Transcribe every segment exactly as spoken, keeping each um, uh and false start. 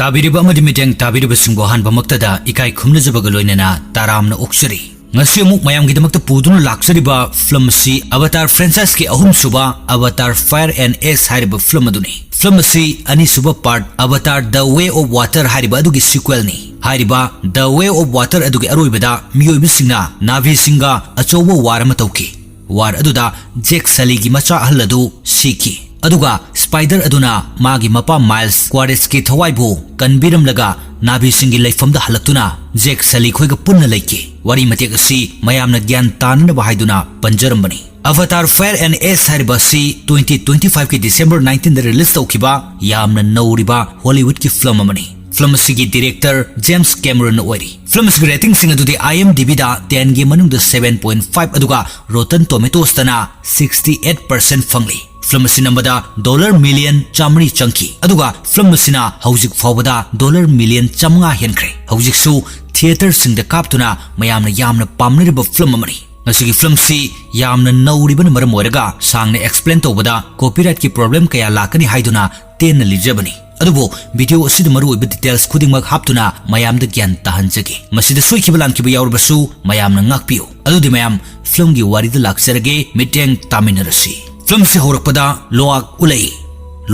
ꯇꯥꯕꯤꯔꯤꯕ ꯑꯃꯗꯤ ꯃꯤꯠꯌꯦꯡ ꯇꯥꯕꯤꯔꯤꯕꯁꯤꯡꯕꯨ ꯑꯍꯥꯟꯕꯃꯛꯇꯗ ꯏꯀꯥꯏ ꯈꯨꯝꯅꯖꯕꯒ ꯂꯣꯏꯅꯅ ꯇꯔꯥꯝꯅ ꯑꯣꯛꯆꯔꯤ꯫ ꯉꯁꯤ ꯑꯃꯨꯛ ꯃꯌꯥꯝꯒꯤꯗꯃꯛꯇ ꯄꯨꯗꯨꯅ ꯂꯥꯛꯆꯔꯤꯕ ꯐꯤꯂꯝ ꯑꯁꯤ ꯑꯕꯇꯥꯔ franchiseꯀꯤ ꯑꯍꯨꯝꯁꯨꯕ Avatar Fire and Ash ꯍꯥꯏꯔꯤꯕ ꯐꯤꯂꯝ ꯑꯗꯨꯅꯤ꯫ ꯐꯤꯂꯝ ꯑꯁꯤ ꯑꯅꯤꯁꯨꯕ part Avatar The Way of Water ꯍꯥꯏꯔꯤꯕ ꯑꯗꯨꯒꯤ sequelꯅꯤ꯫ ꯍꯥꯏꯔꯤꯕ The Way of Water ꯑꯗꯨꯒꯤ ꯑꯔꯣꯏꯕꯗ ꯃꯤꯑꯣꯏꯕꯁꯤꯡꯅ ꯅꯥꯚꯤꯁꯤꯡꯒ ꯑꯆꯧꯕ war ꯑꯃ ꯇꯧꯈꯤ꯫ War ꯑꯗꯨꯗ ꯖꯦꯛ ꯁꯂꯤꯒꯤ ꯃꯆꯥ ꯑꯍꯜ ꯑꯗꯨ ꯁꯤꯈꯤ꯫ ꯑꯗꯨꯒ Spider ꯑꯗꯨꯅ ꯃꯥꯒꯤ ꯃꯄꯥ Miles Quaritchꯀꯤ ꯊꯋꯥꯏꯕꯨ ꯀꯟꯕꯤꯔꯝꯂꯒ ꯅꯥꯚꯤꯁꯤꯡꯒꯤ ꯂꯩꯐꯝꯗ ꯍꯜꯂꯛꯇꯨꯅ ꯖꯦꯛ ꯁꯂꯤ ꯈꯣꯏꯒ ꯄꯨꯟꯅ ꯂꯩꯈꯤ꯫ ꯋꯥꯔꯤ ꯃꯇꯦꯛ ꯑꯁꯤ ꯃꯌꯥꯝꯅ ꯒ꯭ꯌꯥꯟ ꯇꯥꯅꯅꯕ ꯍꯥꯏꯗꯨꯅ ꯄꯟꯖꯔꯝꯕꯅꯤ꯫ Avatar Fire and Ash ꯍꯥꯏꯔꯤꯕ ꯑꯁꯤ twenty twenty fiveꯀꯤ December nineteenꯗ release ꯇꯧꯈꯤꯕ ꯌꯥꯝꯅ ꯅꯧꯔꯤꯕ Hollywoodꯀꯤ ꯐꯤꯂꯝ ꯑꯃꯅꯤ꯫ ꯐꯤꯂꯝ ꯑꯁꯤꯒꯤ director James Cameronꯅ ꯑꯣꯏꯔꯤ꯫ ꯐꯤꯂꯝ ꯑꯁꯤꯒꯤ ratingꯁꯤꯡ ꯑꯗꯨꯗꯤ IMDbꯗ tenꯒꯤ ꯃꯅꯨꯡꯗ seven point five ꯑꯗꯨꯒ Rotten Tomatoesꯇꯅ sixty eight percent ꯐꯪꯂꯤ꯫ ꯐꯤꯂꯝ ꯑꯁꯤ ꯅꯝꯕꯗ dollar million ꯆꯥꯃꯔꯤ ꯆꯪꯈꯤ꯫ ꯑꯗꯨꯒ ꯐꯤꯂꯝ ꯑꯁꯤꯅ ꯍꯧꯖꯤꯛ ꯐꯥꯎꯕꯗ dollar million ꯆꯥꯃꯉꯥ ꯍꯦꯟꯈ꯭ꯔꯦ꯫ ꯍꯧꯖꯤꯛꯁꯨ theatreꯁꯤꯡꯗ ꯀꯥꯞꯇꯨꯅ ꯃꯌꯥꯝꯅ ꯌꯥꯝꯅ ꯄꯥꯝꯅꯔꯤꯕ ꯐꯤꯂꯝ ꯑꯃꯅꯤ꯫ ꯉꯁꯤꯒꯤ ꯐꯤꯂꯝꯁꯤ ꯌꯥꯝꯅ ꯅꯧꯔꯤꯕꯅ ꯃꯔꯝ ꯑꯣꯏꯔꯒ ꯁꯥꯡꯅ explain ꯇꯧꯕꯗ copyrightꯀꯤ problem ꯀꯌꯥ ꯂꯥꯛꯀꯅꯤ ꯍꯥꯏꯗꯨꯅ ꯇꯦꯟꯅ ꯂꯤꯖꯕꯅꯤ꯫ ꯑꯗꯨꯕꯨ video ꯑꯁꯤꯗ ꯃꯔꯨꯑꯣꯏꯕ details ꯈꯨꯗꯤꯡꯃꯛ ꯍꯥꯞꯇꯨꯅ ꯃꯌꯥꯝꯗ ꯒ꯭ꯌꯥꯟ ꯇꯥꯍꯟꯖꯒꯦ꯫ ꯃꯁꯤꯗ ꯁꯣꯏꯈꯤꯕ ꯂꯥꯟꯈꯤꯕ ꯌꯥꯎꯔꯕꯁꯨ ꯃꯌꯥꯝꯅ ꯉꯥꯛꯄꯤꯌꯨ꯫ ꯑꯗꯨꯗꯤ ꯃꯌꯥꯝ ꯐꯤꯂꯝꯒꯤ ꯋꯥꯔꯤꯗ ꯂꯥꯛꯆꯔꯒꯦ, ꯃꯤꯠꯌꯦꯡ ꯇꯥꯃꯤꯟꯅꯔꯁꯤ꯫ ꯐꯤꯂꯝꯁꯤ ꯍꯧꯔꯛꯄꯗ ꯂꯣꯑꯥꯛ ꯎꯠꯂꯛꯏ꯫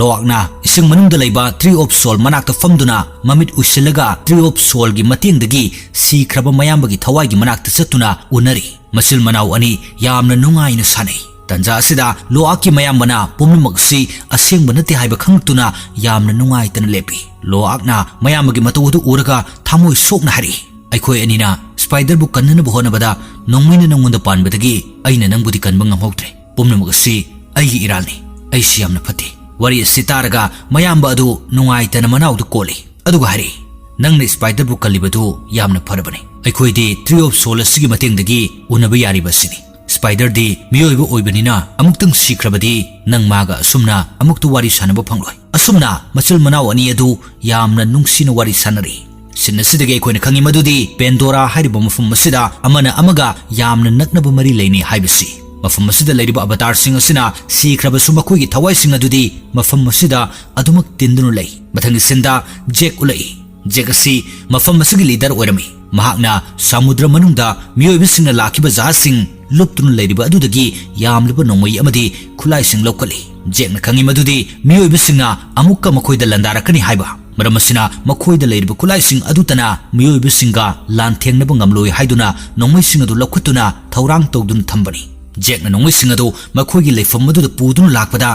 ꯂꯣꯑꯥꯛꯅ ꯏꯁꯤꯡ ꯃꯅꯨꯡꯗ ꯂꯩꯕ Tree of Soul ꯃꯅꯥꯛꯇ ꯐꯝꯗꯨꯅ ꯃꯃꯤꯠ ꯎꯏꯁꯤꯜꯂꯒ Tree of Soulꯒꯤ ꯃꯇꯦꯡꯗꯒꯤ ꯁꯤꯈ꯭ꯔꯕ ꯃꯌꯥꯝꯕꯒꯤ ꯊꯋꯥꯏꯒꯤ ꯃꯅꯥꯛꯇ ꯆꯠꯇꯨꯅ ꯎꯅꯔꯤ꯫ ꯃꯆꯤꯜ ꯃꯅꯥꯎ ꯑꯅꯤ ꯌꯥꯝꯅ ꯅꯨꯡꯉꯥꯏꯅ ꯁꯥꯟꯅꯩ꯫ ꯇꯟꯖꯥ ꯑꯁꯤꯗ ꯂꯣꯑꯥꯛꯀꯤ ꯃꯌꯥꯝꯕꯅ ꯄꯨꯝꯅꯃꯛ ꯑꯁꯤ ꯑꯁꯦꯡꯕ ꯅꯠꯇꯦ ꯍꯥꯏꯕ ꯈꯪꯂꯛꯇꯨꯅ ꯌꯥꯝꯅ ꯅꯨꯡꯉꯥꯏꯇꯅ ꯂꯦꯞꯄꯤ꯫ ꯂꯣꯑꯥꯛꯅ ꯃꯌꯥꯝꯕꯒꯤ ꯃꯇꯧ ꯑꯗꯨ ꯎꯔꯒ ꯊꯃꯣꯏ ꯁꯣꯛꯅ ꯍꯥꯏꯔꯛꯏ, "ꯑꯩꯈꯣꯏ ꯑꯅꯤꯅ Spiderꯕꯨ ꯀꯟꯅꯅꯕ ꯍꯣꯠꯅꯕꯗ ꯅꯣꯡꯃꯩꯅ ꯅꯪꯉꯣꯟꯗ ꯄꯥꯟꯕꯗꯒꯤ ꯑꯩꯅ ꯅꯪꯕꯨꯗꯤ ꯀꯟꯕ ꯉꯝꯍꯧꯗ꯭ꯔꯦ꯫ ꯄꯨꯝꯅꯃꯛ ꯑꯁꯤ ꯑꯩꯒꯤ ꯏꯔꯥꯜꯅꯤ꯫ ꯑꯩꯁꯤ ꯌꯥꯝꯅ ꯐꯠꯇꯦ꯫" ꯋꯥꯔꯤ ꯑꯁꯤ ꯇꯥꯔꯒ ꯃꯌꯥꯝꯕ ꯑꯗꯨ ꯅꯨꯡꯉꯥꯏꯇꯅ ꯃꯅꯥꯎꯗꯨ ꯀꯣꯜꯂꯤ꯫ ꯑꯗꯨꯒ ꯍꯥꯏꯔꯛꯏ, "ꯅꯪꯅ Spiderꯕꯨ ꯀꯜꯂꯤꯕꯗꯨ ꯌꯥꯝꯅ ꯐꯔꯕꯅꯤ꯫ ꯑꯩꯈꯣꯏꯗꯤ Tree of Soul ꯑꯁꯤꯒꯤ ꯃꯇꯦꯡꯗꯒꯤ ꯎꯅꯕ ꯌꯥꯔꯤꯕ ꯑꯁꯤꯅꯤ꯫ Spiderꯗꯤ ꯃꯤꯑꯣꯏꯕ ꯑꯣꯏꯕꯅꯤꯅ ꯑꯃꯨꯛꯇꯪ ꯁꯤꯈ꯭ꯔꯕꯗꯤ ꯅꯪ ꯃꯥꯒ ꯑꯁꯨꯝꯅ ꯑꯃꯨꯛꯇ ꯋꯥꯔꯤ ꯁꯥꯟꯅꯕ ꯐꯪꯂꯣꯏ꯫" ꯑꯁꯨꯝꯅ ꯃꯆꯤꯜ ꯃꯅꯥꯎ ꯑꯅꯤ ꯑꯗꯨ ꯌꯥꯝꯅ ꯅꯨꯡꯁꯤꯅ ꯋꯥꯔꯤ ꯁꯥꯟꯅꯔꯤ꯫ Scene ꯑꯁꯤꯗꯒꯤ ꯑꯩꯈꯣꯏꯅ ꯈꯪꯉꯤ ꯃꯗꯨꯗꯤ Pandora ꯍꯥꯏꯔꯤꯕ ꯃꯐꯝ ꯑꯁꯤꯗ ꯑꯃꯅ ꯑꯃꯒ ꯌꯥꯝꯅ ꯅꯛꯅꯕ ꯃꯔꯤ ꯂꯩꯅꯩ ꯍꯥꯏꯕꯁꯤ꯫ ꯃꯐꯝ ꯑꯁꯤꯗ ꯂꯩꯔꯤꯕ ꯑꯕꯇꯥꯔꯁꯤꯡ ꯑꯁꯤꯅ ꯁꯤꯈ꯭ꯔꯕꯁꯨ ꯃꯈꯣꯏꯒꯤ ꯊꯋꯥꯏꯁꯤꯡ ꯑꯗꯨꯗꯤ ꯃꯐꯝ ꯑꯁꯤꯗ ꯑꯗꯨꯃꯛ ꯇꯤꯟꯗꯨꯅ ꯂꯩ꯫ ꯃꯊꯪꯒꯤ ꯁꯤꯟꯗ ꯖꯦꯛ ꯎꯠꯂꯛꯏ꯫ ꯖꯦꯛ ꯑꯁꯤ ꯃꯐꯝ ꯑꯁꯤꯒꯤ ꯂꯤꯗꯔ ꯑꯣꯏꯔꯝꯃꯤ꯫ ꯃꯍꯥꯛꯅ ꯁꯃꯨꯗ꯭ꯔ ꯃꯅꯨꯡꯗ ꯃꯤꯑꯣꯏꯕꯁꯤꯡꯅ ꯂꯥꯛꯈꯤꯕ ꯖꯍꯥꯖꯁꯤꯡ ꯂꯨꯞꯇꯨꯅ ꯂꯩꯔꯤꯕ ꯑꯗꯨꯗꯒꯤ ꯌꯥꯝꯂꯕ ꯅꯣꯡꯃꯩ ꯑꯃꯗꯤ ꯈꯨꯠꯂꯥꯏꯁꯤꯡ ꯂꯧꯈꯠꯂꯤ꯫ ꯖꯦꯛꯅ ꯈꯪꯏ ꯃꯗꯨꯗꯤ ꯃꯤꯑꯣꯏꯕꯁꯤꯡꯅ ꯑꯃꯨꯛꯀ ꯃꯈꯣꯏꯗ ꯂꯥꯟꯗꯥꯔꯛꯀꯅꯤ ꯍꯥꯏꯕ꯫ ꯃꯔꯝ ꯑꯁꯤꯅ ꯃꯈꯣꯏꯗ ꯂꯩꯔꯤꯕ ꯈꯨꯠꯂꯥꯏꯁꯤꯡ ꯑꯗꯨꯇꯅ ꯃꯤꯑꯣꯏꯕꯁꯤꯡꯒ ꯂꯥꯟꯊꯦꯡꯅꯕ ꯉꯝꯂꯣꯏ ꯍꯥꯏꯗꯨꯅ ꯅꯣꯡꯃꯩꯁꯤꯡ ꯑꯗꯨ ꯂꯧꯈꯠꯇꯨꯅ ꯊꯧꯔꯥꯡ ꯇꯧꯗꯨꯅ ꯊꯝꯕꯅꯤ꯫ ꯖꯦꯛꯅ ꯅꯣꯡꯃꯩꯁꯤꯡ ꯑꯗꯨ ꯃꯈꯣꯏꯒꯤ ꯂꯩꯐꯝ ꯑꯗꯨꯗ ꯄꯨꯗꯨꯅ ꯂꯥꯛꯄꯗ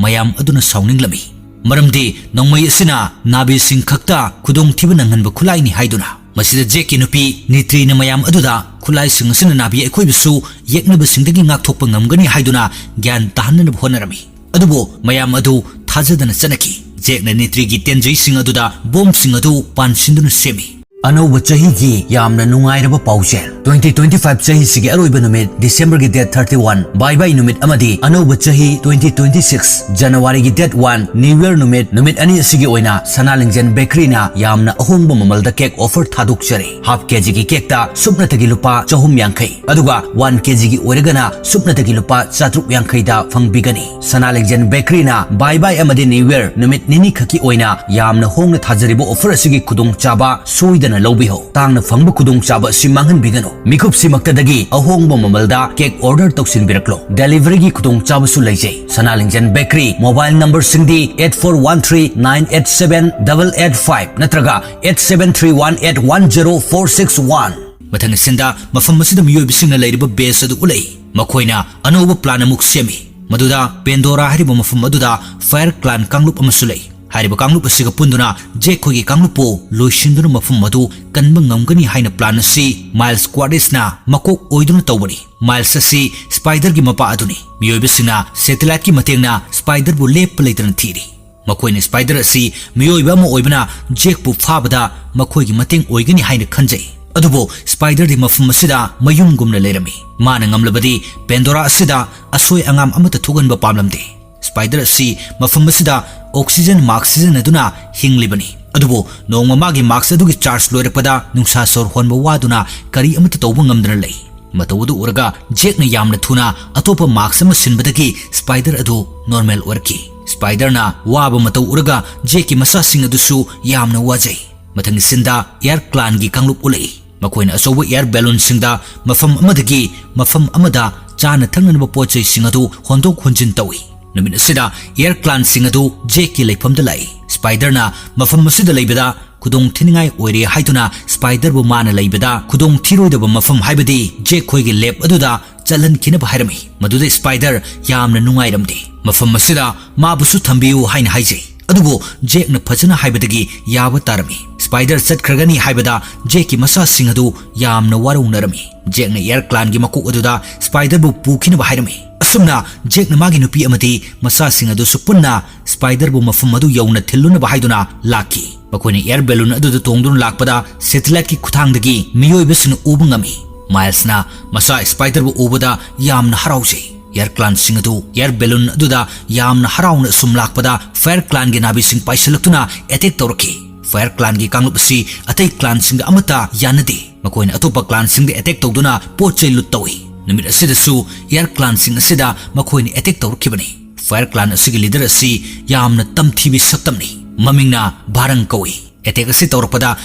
ꯃꯌꯥꯝ ꯑꯗꯨꯅ ꯁꯥꯎꯅꯤꯡꯂꯝꯃꯤ꯫ ꯃꯔꯝꯗꯤ ꯅꯣꯡꯃꯩ ꯑꯁꯤꯅ ꯅꯥꯕꯤꯁꯤꯡ ꯈꯛꯇ ꯈꯨꯗꯣꯡꯊꯤꯕ ꯅꯪꯍꯟꯕ ꯈꯨꯠꯂꯥꯏꯅꯤ ꯍꯥꯏꯗꯨꯅ꯫ ꯃꯁꯤꯗ ꯖꯦꯛꯀꯤ ꯅꯨꯄꯤ ꯅꯤꯇ꯭ꯔꯤꯅ ꯃꯌꯥꯝ ꯑꯗꯨꯗ ꯈꯨꯠꯂꯥꯏꯁꯤꯡ ꯑꯁꯤꯅ ꯅꯥꯕꯤ ꯑꯩꯈꯣꯏꯕꯨꯁꯨ ꯌꯦꯛꯅꯕꯁꯤꯡꯗꯒꯤ ꯉꯥꯛꯊꯣꯛꯄ ꯉꯝꯒꯅꯤ ꯍꯥꯏꯗꯨꯅ ꯒ꯭ꯌꯥꯟ ꯇꯥꯍꯟꯅꯕ ꯍꯣꯠꯅꯔꯝꯃꯤ꯫ ꯑꯗꯨꯕꯨ ꯃꯌꯥꯝ ꯑꯗꯨ ꯊꯥꯖꯗꯅ ꯆꯠꯅꯈꯤ꯫ ꯖꯦꯛꯅ ꯅꯤꯇ꯭ꯔꯤꯒꯤ ꯇꯦꯟꯖꯩꯁꯤꯡ ꯑꯗꯨꯗ ꯕꯣꯝꯁꯤꯡ ꯑꯗꯨ ꯄꯥꯟꯁꯤꯟꯗꯨꯅ ꯁꯦꯝꯃꯤ꯫ ꯑꯅꯧꯕ ꯆꯍꯤꯒꯤ ꯌꯥꯝꯅ ꯅꯨꯡꯉꯥꯏꯔꯕ ꯄꯥꯎꯖꯦꯜ꯫ Twenty twenty five ꯆꯍꯤꯁꯤꯒꯤ ꯑꯔꯣꯏꯕ ꯅꯨꯃꯤꯠ, ꯗꯤꯁꯦꯝꯕꯔꯒꯤ date thirty one, ꯕꯥꯏ ꯕꯥꯏ ꯅꯨꯃꯤꯠ ꯑꯃꯗꯤ ꯑꯅꯧꯕ ꯆꯍꯤ twenty twenty six, ꯖꯅꯋꯥꯔꯤꯒꯤ date one, New Year ꯅꯨꯃꯤꯠ, ꯅꯨꯃꯤꯠ ꯑꯅꯤ ꯑꯁꯤꯒꯤ ꯑꯣꯏꯅ ꯁꯅꯥ ꯂꯤꯡꯖꯦꯜ ꯕꯦꯀꯔꯤꯅ ꯌꯥꯝꯅ ꯑꯍꯣꯡꯕ ꯃꯃꯜꯗ cake offer ꯊꯥꯗꯣꯛꯆꯔꯤ꯫ Half ꯀꯦꯖꯤꯒꯤ cakeꯇ ꯁꯨꯞꯅꯇꯒꯤ ꯂꯨꯄꯥ ꯆꯍꯨꯝ ꯌꯥꯡꯈꯩ, ꯑꯗꯨꯒ one ꯀꯦꯖꯤꯒꯤ ꯑꯣꯏꯔꯒꯅ ꯁꯨꯞꯅꯇꯒꯤ ꯂꯨꯄꯥ ꯆꯥꯇ꯭ꯔꯨꯛ ꯌꯥꯡꯈꯩꯗ ꯐꯪꯕꯤꯒꯅꯤ꯫ ꯁꯅꯥ ꯂꯤꯡꯖꯦꯜ ꯕꯦꯀꯔꯤꯅ ꯕꯥꯏ ꯕꯥꯏ ꯑꯃꯗꯤ New Year ꯅꯨꯃꯤꯠ ꯅꯤꯅꯤ ꯈꯛꯀꯤ ꯑꯣꯏꯅ ꯌꯥꯝꯅ ꯍꯣꯡꯅ ꯊꯥꯖꯔꯤꯕ offer ꯑꯁꯤꯒꯤ ꯈꯨꯗꯣꯡꯆꯥꯕ ꯁꯣꯏꯗꯅ ꯂꯧꯕꯤꯍꯧ꯫ ꯇꯥꯡꯅ ꯐꯪꯕ ꯈꯨꯗꯣꯡꯆꯥꯕ ꯑꯁꯤ ꯃꯥꯡꯍꯟꯕꯤꯒꯅꯨ꯫ ꯃꯤꯀꯨꯞꯁꯤꯃꯛꯇꯗꯒꯤ ꯑꯍꯣꯡꯕ ꯃꯃꯜꯗ cake order ꯇꯧꯁꯤꯟꯕꯤꯔꯛꯂꯣ꯫ Deliveryꯒꯤ ꯈꯨꯗꯣꯡꯆꯥꯕꯁꯨ ꯂꯩꯖꯩ꯫ ꯁꯅꯥ ꯂꯤꯡꯖꯦꯜ ꯕꯦꯀꯔꯤ mobile numberꯁꯤꯡꯗꯤ eight four one three nine eight seven double eight five ꯅꯠꯇ꯭ꯔꯒ eight seven three one eight one zero four six one꯫ ꯃꯊꯪ ꯑꯁꯤꯗ ꯃꯐꯝ ꯑꯁꯤꯗ ꯃꯤꯑꯣꯏꯕꯁꯤꯡꯅ ꯂꯩꯔꯤꯕ base ꯑꯗꯨ ꯎꯠꯂꯛꯏ꯫ ꯃꯈꯣꯏꯅ ꯑꯅꯧꯕ plan ꯑꯃꯨꯛ ꯁꯦꯝꯃꯤ, ꯃꯗꯨꯗ ꯄꯦꯟꯗꯣꯔꯥ ꯍꯥꯏꯔꯤꯕ ꯃꯐꯝ ꯑꯗꯨꯗ Fire Clan ꯀꯥꯡꯂꯨꯞ ꯑꯃꯁꯨ ꯂꯩ꯫ ꯍꯥꯏꯔꯤꯕ ꯀꯥꯡꯂꯨꯞ ꯑꯁꯤꯒ ꯄꯨꯟꯗꯨꯅ ꯖꯦꯛ ꯈꯣꯏꯒꯤ ꯀꯥꯡꯂꯨꯞꯄꯨ ꯂꯣꯏꯁꯤꯟꯗꯨꯅ ꯃꯐꯝ ꯑꯗꯨ ꯀꯟꯕ ꯉꯝꯒꯅꯤ ꯍꯥꯏꯅ plan ꯑꯁꯤ Miles Quartisꯅ ꯃꯀꯣꯛ ꯑꯣꯏꯗꯨꯅ ꯇꯧꯕꯅꯤ꯫ Miles ꯑꯁꯤ Spiderꯒꯤ ꯃꯄꯥ ꯑꯗꯨꯅꯤ꯫ ꯃꯤꯑꯣꯏꯕꯁꯤꯡꯅ satelliteꯀꯤ ꯃꯇꯦꯡꯅ Spiderꯕꯨ ꯂꯦꯞꯄ ꯂꯩꯇꯅ ꯊꯤꯔꯤ꯫ ꯃꯈꯣꯏꯅ Spider ꯑꯁꯤ ꯃꯤꯑꯣꯏꯕ ꯑꯃ ꯑꯣꯏꯕꯅ ꯖꯦꯛꯄꯨ ꯐꯥꯕꯗ ꯃꯈꯣꯏꯒꯤ ꯃꯇꯦꯡ ꯑꯣꯏꯒꯅꯤ ꯍꯥꯏꯅ ꯈꯟꯖꯩ꯫ ꯑꯗꯨꯕꯨ Spiderꯗꯤ ꯃꯐꯝ ꯑꯁꯤꯗ ꯃꯌꯨꯝꯒꯨꯝꯅ ꯂꯩꯔꯝꯃꯤ꯫ ꯃꯥꯅ ꯉꯝꯂꯕꯗꯤ ꯄꯦꯟꯗꯣꯔꯥ ꯑꯁꯤꯗ ꯑꯁꯣꯏ ꯑꯉꯥꯝ ꯑꯃꯠꯇ ꯊꯣꯛꯍꯟꯕ ꯄꯥꯝꯂꯝꯗꯦ꯫ Spider ꯑꯁꯤ ꯃꯐꯝ ꯑꯁꯤꯗ oxygen mask ꯁꯤꯖꯤꯟꯅꯗꯨꯅ ꯍꯤꯡꯂꯤꯕꯅꯤ꯫ ꯑꯗꯨꯕꯨ ꯅꯣꯡꯃ ꯃꯥꯒꯤ mask ꯑꯗꯨꯒꯤ charge ꯂꯣꯏꯔꯛꯄꯗ ꯅꯨꯡꯁꯥ ꯁꯣꯔ ꯍꯣꯟꯕ ꯋꯥꯗꯨꯅ ꯀꯔꯤ ꯑꯃꯠꯇ ꯇꯧꯕ ꯉꯝꯗꯅ ꯂꯩ꯫ ꯃꯇꯧ ꯑꯗꯨ ꯎꯔꯒ ꯖꯦꯛꯅ ꯌꯥꯝꯅ ꯊꯨꯅ ꯑꯇꯣꯞꯄ ꯃꯥꯛꯁ ꯑꯃ ꯁꯤꯟꯕꯗꯒꯤ ꯁ꯭ꯄꯥꯏꯗꯔ ꯑꯗꯨ ꯅꯣꯔꯃꯦꯜ ꯑꯣꯏꯔꯛꯈꯤ꯫ ꯁ꯭ꯄꯥꯏꯗꯔꯅ ꯋꯥꯕ ꯃꯇꯧ ꯎꯔꯒ ꯖꯦꯛꯀꯤ ꯃꯆꯥꯁꯤꯡ ꯑꯗꯨꯁꯨ ꯌꯥꯝꯅ ꯋꯥꯖꯩ꯫ ꯃꯊꯪꯒꯤ ꯁꯤꯟꯗ ꯑꯦꯌꯔ ꯀ꯭ꯂꯥꯟꯒꯤ ꯀꯥꯡꯂꯨꯞ ꯎꯠꯂꯛꯏ꯫ ꯃꯈꯣꯏꯅ ꯑꯆꯧꯕ ꯑꯦꯌꯔ ꯕꯦꯂꯨꯟꯁꯤꯡꯗ ꯃꯐꯝ ꯑꯃꯗꯒꯤ ꯃꯐꯝ ꯑꯃꯗ ꯆꯥꯅ ꯊꯛꯅꯅꯕ ꯄꯣꯠ ꯆꯩꯁꯤꯡ ꯑꯗꯨ ꯍꯣꯟꯗꯣꯛ ꯍꯣꯟꯖꯤꯟ ꯇꯧꯏ꯫ ꯅꯨꯃꯤꯠ ꯑꯁꯤꯗ ꯑꯦꯌꯔ ꯀ꯭ꯂꯥꯟꯁꯤꯡ ꯑꯗꯨ ꯖꯦꯛꯀꯤ ꯂꯩꯐꯝꯗ ꯂꯥꯛꯏ꯫ ꯁ꯭ꯄꯥꯏꯗꯔꯅ ꯃꯐꯝ ꯑꯁꯤꯗ ꯂꯩꯕꯗ ꯈꯨꯗꯣꯡ ꯊꯤꯅꯤꯡꯉꯥꯏ ꯑꯣꯏꯔꯦ ꯍꯥꯏꯗꯨꯅ ꯁ꯭ꯄꯥꯏꯗꯔꯕꯨ ꯃꯥꯅ ꯂꯩꯕꯗ ꯈꯨꯗꯣꯡ ꯊꯤꯔꯣꯏꯗꯕ ꯃꯐꯝ, ꯍꯥꯏꯕꯗꯤ ꯖꯦꯛ ꯈꯣꯏꯒꯤ ꯂꯦꯕ ꯑꯗꯨꯗ ꯆꯠꯍꯟꯈꯤꯅꯕ ꯍꯥꯏꯔꯝꯃꯤ꯫ ꯃꯗꯨꯗ ꯁ꯭ꯄꯥꯏꯗꯔ ꯌꯥꯝꯅ ꯅꯨꯡꯉꯥꯏꯔꯝꯗꯦ꯫ ꯃꯐꯝ ꯑꯁꯤꯗ ꯃꯥꯕꯨꯁꯨ ꯊꯝꯕꯤꯌꯨ ꯍꯥꯏꯅ ꯍꯥꯏꯖꯩ꯫ ꯑꯗꯨꯕꯨ ꯖꯦꯛꯅ ꯐꯖꯅ ꯍꯥꯏꯕꯗꯒꯤ ꯌꯥꯕ ꯇꯥꯔꯝꯃꯤ꯫ ꯁ꯭ꯄꯥꯏꯗꯔ ꯆꯠꯈ꯭ꯔꯒꯅꯤ ꯍꯥꯏꯕꯗ ꯖꯦꯛꯀꯤ ꯃꯆꯥꯁꯤꯡ ꯑꯗꯨ ꯌꯥꯝꯅ ꯋꯥꯔꯧꯅꯔꯝꯃꯤ꯫ ꯖꯦꯛꯅ ꯑꯦꯌꯔ ꯀ꯭ꯂꯥꯟꯒꯤ ꯃꯀꯣꯛ ꯑꯗꯨꯗ ꯁ꯭ꯄꯥꯏꯗꯔꯕꯨ ꯄꯨꯈꯤꯅꯕ ꯍꯥꯏꯔꯝꯃꯤ꯫ ꯑꯁꯨꯝꯅ ꯖꯦꯛꯅ ꯃꯥꯒꯤ ꯅꯨꯄꯤ ꯑꯃꯗꯤ ꯃꯆꯥꯁꯤꯡ ꯑꯗꯨꯁꯨ ꯄꯨꯟꯅ ꯁ꯭ꯄꯥꯏꯗꯔꯕꯨ ꯃꯐꯝ ꯑꯗꯨ ꯌꯧꯅ ꯊꯤꯜꯂꯨꯅꯕ ꯍꯥꯏꯗꯨꯅ ꯂꯥꯛꯈꯤ꯫ ꯃꯈꯣꯏꯅ ꯑꯦꯌꯔ ꯕꯦꯂꯨꯟ ꯑꯗꯨꯗ ꯇꯣꯡꯗꯨꯅ ꯂꯥꯛꯄꯗ ꯁꯦꯇꯦꯂꯥꯏꯠꯀꯤ ꯈꯨꯠꯊꯥꯡꯗꯒꯤ ꯃꯤꯑꯣꯏꯕꯁꯤꯡꯅ ꯎꯕ ꯉꯝꯃꯤ꯫ ꯃꯥꯏꯜꯁꯅ ꯃꯆꯥ ꯁ꯭ꯄꯥꯏꯗꯔꯕꯨ ꯎꯕꯗ ꯌꯥꯝꯅ ꯍꯔꯥꯎꯖꯩ꯫ ꯑꯦꯌꯔ ꯀ꯭ꯂꯥꯟꯁꯤꯡ ꯑꯗꯨ ꯑꯦꯌꯔ ꯕꯦꯂꯨꯟ ꯑꯗꯨꯗ ꯌꯥꯝꯅ ꯍꯔꯥꯎꯅ ꯁꯨꯝ ꯂꯥꯛꯄꯗ ꯐꯥꯌꯔ ꯀ꯭ꯂꯥꯟꯒꯤ ꯅꯥꯕꯤꯁꯤꯡ ꯄꯥꯏꯁꯤꯜꯂꯛꯇꯨꯅ ꯑꯦꯇꯦꯛ ꯇꯧꯔꯛꯈꯤ꯫ ꯐꯥꯌꯔ ꯀ꯭ꯂꯥꯟꯒꯤ ꯀꯥꯡꯂꯨꯞ ꯑꯁꯤ ꯑꯇꯩ ꯀ꯭ꯂꯥꯟꯁꯤꯡꯒ ꯑꯃꯠꯇ ꯌꯥꯅꯗꯦ꯫ ꯃꯈꯣꯏꯅ ꯑꯇꯣꯞꯄ ꯀ꯭ꯂꯥꯟꯁꯤꯡꯗ ꯑꯦꯇꯦꯛ ꯇꯧꯗꯨꯅ ꯄꯣꯠ ꯆꯩ ꯂꯨꯠ ꯇꯧꯏ꯫ ꯅꯨꯃꯤꯠ ꯑꯁꯤꯗꯁꯨ ꯑꯦꯌꯔ ꯀ꯭ꯂꯥꯟꯁꯤꯡ ꯑꯁꯤꯗ ꯃꯈꯣꯏꯅ ꯑꯦꯇꯦꯛ ꯇꯧꯔꯛꯈꯤꯕꯅꯤ꯫ ꯐꯥꯌꯔ ꯀ꯭ꯂꯥꯟ ꯑꯁꯤꯒꯤ ꯂꯤꯗꯔ ꯑꯁꯤ ꯌꯥꯝꯅ ꯇꯝꯊꯤꯕꯤ ꯁꯛꯇꯝꯅꯤ꯫ ꯃꯃꯤꯡꯅ ꯚꯥꯔꯪ ꯀꯧꯏ꯫ ꯑꯦꯇꯦꯛ ꯑꯁꯤ ꯇꯧꯔꯛꯄꯗ